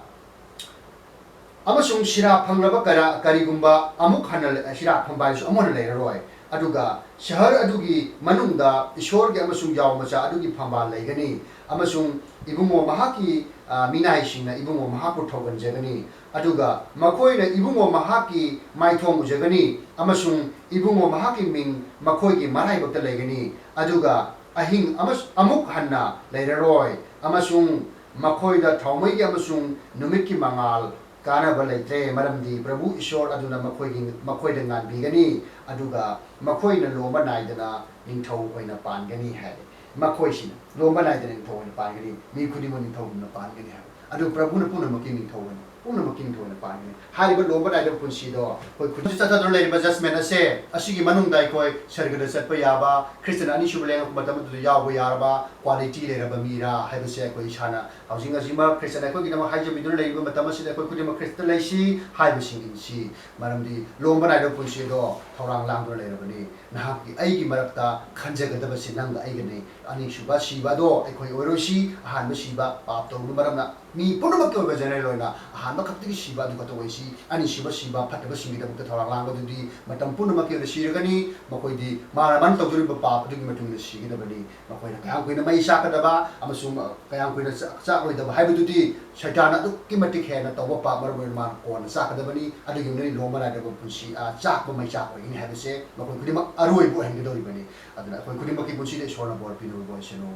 ꯑꯃꯁꯨꯡ ꯁꯤꯔꯥ ꯐꯪꯂꯕ ꯀꯔ-, ꯀꯔꯤꯒꯨꯝꯕ ꯑꯃꯨꯛ ꯍꯟꯅ ꯂ-, ꯁꯤꯔꯥ ꯐꯪꯕ ꯍꯥꯏꯕꯁꯨ ꯑꯃꯨꯛ ꯍꯟꯅ ꯂꯩꯔꯔꯣꯏ꯫ ꯑꯗꯨꯒ ꯁꯍꯔ ꯑꯗꯨꯒꯤ ꯃꯅꯨꯡꯗ ꯏꯁꯣꯔꯒꯤ ꯑꯃꯁꯨꯡ ꯌꯥꯎ ꯃꯆꯥ ꯑꯗꯨꯒꯤ ꯐꯝꯕꯥꯜ ꯂꯩꯒꯅꯤ, ꯑꯃꯁꯨꯡ ꯏꯕꯨꯡꯉꯣ ꯃꯍꯥꯛꯀꯤ, ꯑ, ꯃꯤꯅꯥꯏꯁꯤꯡꯅ ꯏꯕꯨꯡꯉꯣ ꯃꯍꯥꯛꯄꯨ ꯊꯧꯒꯟꯖꯒꯅꯤ꯫ ꯑꯗꯨꯒ ꯃꯈꯣꯏꯅ ꯏꯕꯨꯡꯉꯣ ꯃꯍꯥꯛꯀꯤ ꯃꯥꯏꯊꯣꯡ ꯎꯖꯒꯅꯤ, ꯑꯃꯁꯨꯡ ꯏꯕꯨꯡꯉꯣ ꯃꯍꯥꯛꯀꯤ ꯃꯤꯡ ꯃꯈꯣꯏꯒꯤ ꯃꯔꯥꯏꯕꯛꯇ ꯂꯩꯒꯅꯤ꯫ ꯑꯗꯨꯒ ꯑꯍꯤꯡ ꯑꯃꯁ-, ꯑꯃꯨꯛ ꯍꯟꯅ ꯂꯩꯔꯔꯣꯏ, ꯑꯃꯁꯨꯡ ꯃꯈꯣꯏꯗ ꯊꯥꯎꯃꯩꯒꯤ ꯑꯃꯁꯨꯡ ꯅꯨꯃꯤꯠꯀꯤ ꯃꯉꯥꯜ ꯀꯥꯟꯅꯕ ꯂꯩꯇ꯭ꯔꯦ, ꯃꯔꯝꯗꯤ ꯄ꯭ꯔꯚꯨ ꯏꯁꯣꯔ ꯑꯗꯨꯅ ꯃꯈꯣꯏꯒꯤ, ꯃꯈꯣꯏꯗ ꯉꯥꯟꯕꯤꯒꯅꯤ, ꯑꯗꯨꯒ ꯃꯈꯣꯏꯅ ꯂꯣꯝꯕ ꯅꯥꯏꯗꯅ ꯅꯤꯡꯊꯧ ꯑꯣꯏꯅ ꯄꯥꯟꯒꯅꯤ ꯍꯥꯏꯔꯦ꯫ ꯃꯈꯣꯏꯁꯤꯅ ꯂꯣꯝꯕ ꯅꯥꯏꯗꯅ ꯅꯤꯡꯊꯧ ꯑꯣꯏꯅ ꯄꯥꯟꯒꯅꯤ, ꯃꯤ ꯈꯨꯗꯤꯡꯃꯛ ꯅꯤꯡꯊꯧꯒꯨꯝꯅ ꯄꯥꯟꯒꯅꯤ ꯍꯥꯏꯕ꯫ ꯑꯗꯨ ꯄ꯭ꯔꯚꯨꯅ ꯄꯨꯝꯅꯃꯛꯀꯤ ꯅꯤꯡꯊꯧ ꯑꯣꯏꯅ, ꯄꯨꯝꯅꯃꯛꯀꯤ ꯅꯤꯡꯊꯧ ꯑꯣꯏꯅ ꯄꯥꯟꯒꯅꯤ꯫ ꯍꯥꯏꯔꯤꯕ ꯂꯣꯝꯕ ꯅꯥꯏꯗꯕ ꯄꯨꯟꯁꯤꯗꯣ ꯑꯩꯈꯣꯏ ꯈꯨꯗꯤꯡ ꯆꯠꯊꯗꯨꯅ ꯂꯩꯔꯤꯕ judgment ꯑꯁꯦ, ꯑꯁꯤꯒꯤ ꯃꯅꯨꯡꯗ ꯑꯩꯈꯣꯏ ꯁꯔꯒꯗ ꯆꯠꯄ ꯌꯥꯕ, ꯈ꯭ꯔꯤꯁꯇꯅ ꯑꯅꯤꯁꯨꯕ ꯂꯦꯡꯉꯛꯄ ꯃꯇꯝ ꯑꯗꯨꯗ ꯌꯥꯎꯕ ꯌꯥꯔꯕ quality ꯂꯩꯔꯕ ꯃꯤꯔꯥ ꯍꯥꯏꯕꯁꯦ ꯑꯩꯈꯣꯏ ꯏꯁꯥꯅ ꯍꯧꯖꯤꯛ ꯍꯧꯖꯤꯛꯃꯛ ꯈ꯭ꯔꯤꯁꯇꯅ ꯑꯩꯈꯣꯏꯒꯤꯗꯃꯛ ꯍꯥꯏꯖꯕꯤꯗꯨꯅ ꯂꯩꯔꯤꯕ ꯃꯇꯝ ꯑꯁꯤꯗ ꯑꯩꯈꯣꯏ ꯈꯨꯗꯤꯡꯃꯛ ꯈ꯭ꯔꯤꯁꯇ ꯂꯩꯁꯤ ꯍꯥꯏꯕꯁꯤꯡꯁꯤ꯫ ꯃꯔꯝꯗꯤ ꯂꯣꯝꯕ ꯅꯥꯏꯗꯕ ꯄꯨꯟꯁꯤ ꯑꯗꯣ ꯊꯧꯔꯥꯡ ꯂꯥꯡꯗꯨꯅ ꯂꯩꯔꯕꯅꯤ꯫ ꯅꯍꯥꯛꯀꯤ ꯑꯩꯒꯤ ꯃꯔꯛꯇ ꯈꯟꯖꯒꯗꯕꯁꯤ ꯅꯪꯒ ꯑꯩꯒꯅꯤ꯫ ꯑꯅꯤꯁꯨꯕ ꯁꯤꯕ ꯑꯗꯣ ꯑꯩꯈꯣꯏ ꯑꯣꯏꯔꯣꯏꯁꯤ, ꯑꯍꯥꯟꯕ ꯁꯤꯕ ꯄꯥꯞ ꯇꯧꯔꯨꯕ ꯃꯔꯝꯅ ꯃꯤ ꯄꯨꯝꯅꯃꯛꯀꯤ ꯑꯣꯏꯕ ꯖꯦꯅꯦꯔꯦꯜ ꯑꯣꯏꯅ ꯑꯍꯥꯟꯕ ꯈꯛꯇꯒꯤ ꯁꯤꯕ ꯑꯗꯨ ꯈꯛꯇ ꯑꯣꯏꯁꯤ, ꯑꯅꯤꯁꯨꯕ ꯁꯤꯕ ꯐꯠꯇꯕꯁꯤꯡꯒꯤꯗꯃꯛꯇ ꯊꯧꯔꯥꯡ ꯂꯥꯡꯕꯗꯨꯗꯤ ꯃꯇꯝ ꯄꯨꯝꯅꯃꯛꯀꯤ ꯑꯣꯏꯅ ꯁꯤꯔꯒꯅꯤ꯫ ꯃꯈꯣꯏꯗꯤ ꯃꯥꯅ ꯃꯥꯅ ꯇꯧꯖꯔꯤꯕ ꯄꯥꯞ ꯑꯗꯨꯒꯤ ꯃꯇꯨꯡ ꯏꯟꯅ ꯁꯤꯒꯗꯕꯅꯤ꯫ ꯃꯈꯣꯏꯅ ꯀꯌꯥꯝ ꯀꯨꯏꯅ ꯃꯩ ꯆꯥꯛꯀꯗꯕ ꯑꯃꯁꯨꯡ ꯀꯌꯥꯝ ꯀꯨꯏꯅ ꯆꯥꯛ-, ꯆꯥꯛꯂꯣꯏꯗꯕ ꯍꯥꯏꯕꯗꯨꯗꯤ ꯁꯩꯇꯥꯟꯅ ꯑꯗꯨꯛꯀꯤ ꯃꯇꯤꯛ ꯍꯦꯟꯅ ꯇꯧꯕ ꯄꯥꯞ ꯃꯔꯝ ꯑꯣꯏꯅ ꯃꯥꯅ ꯀꯣꯟꯅ ꯆꯥꯛꯀꯗꯕꯅꯤ꯫ ꯑꯗꯨꯒꯤ ꯂꯣꯝ ꯃꯅꯥꯏꯗꯕ ꯄꯨꯟꯁꯤ, ꯑ, ꯆꯥꯛꯄ ꯃꯩ ꯆꯥꯛ ꯑꯣꯏꯒꯅꯤ ꯍꯥꯏꯕꯁꯦ ꯃꯈꯣꯏ ꯈꯨꯗꯤꯡꯃꯛ ꯑꯔꯣꯏꯕ ꯑꯣꯏꯍꯟꯒꯗꯧꯔꯤꯕꯅꯤ꯫ ꯑꯗꯨꯅ ꯑꯩꯈꯣꯏ ꯈꯨꯗꯤꯡꯃꯛꯀꯤ ꯄꯨꯟꯁꯤꯗ ꯏꯁꯣꯔꯅ ꯕꯣꯔ ꯄꯤꯅꯕ ꯑꯣꯏꯁꯅꯨ꯫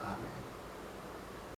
ꯑꯥꯃꯦꯟ꯫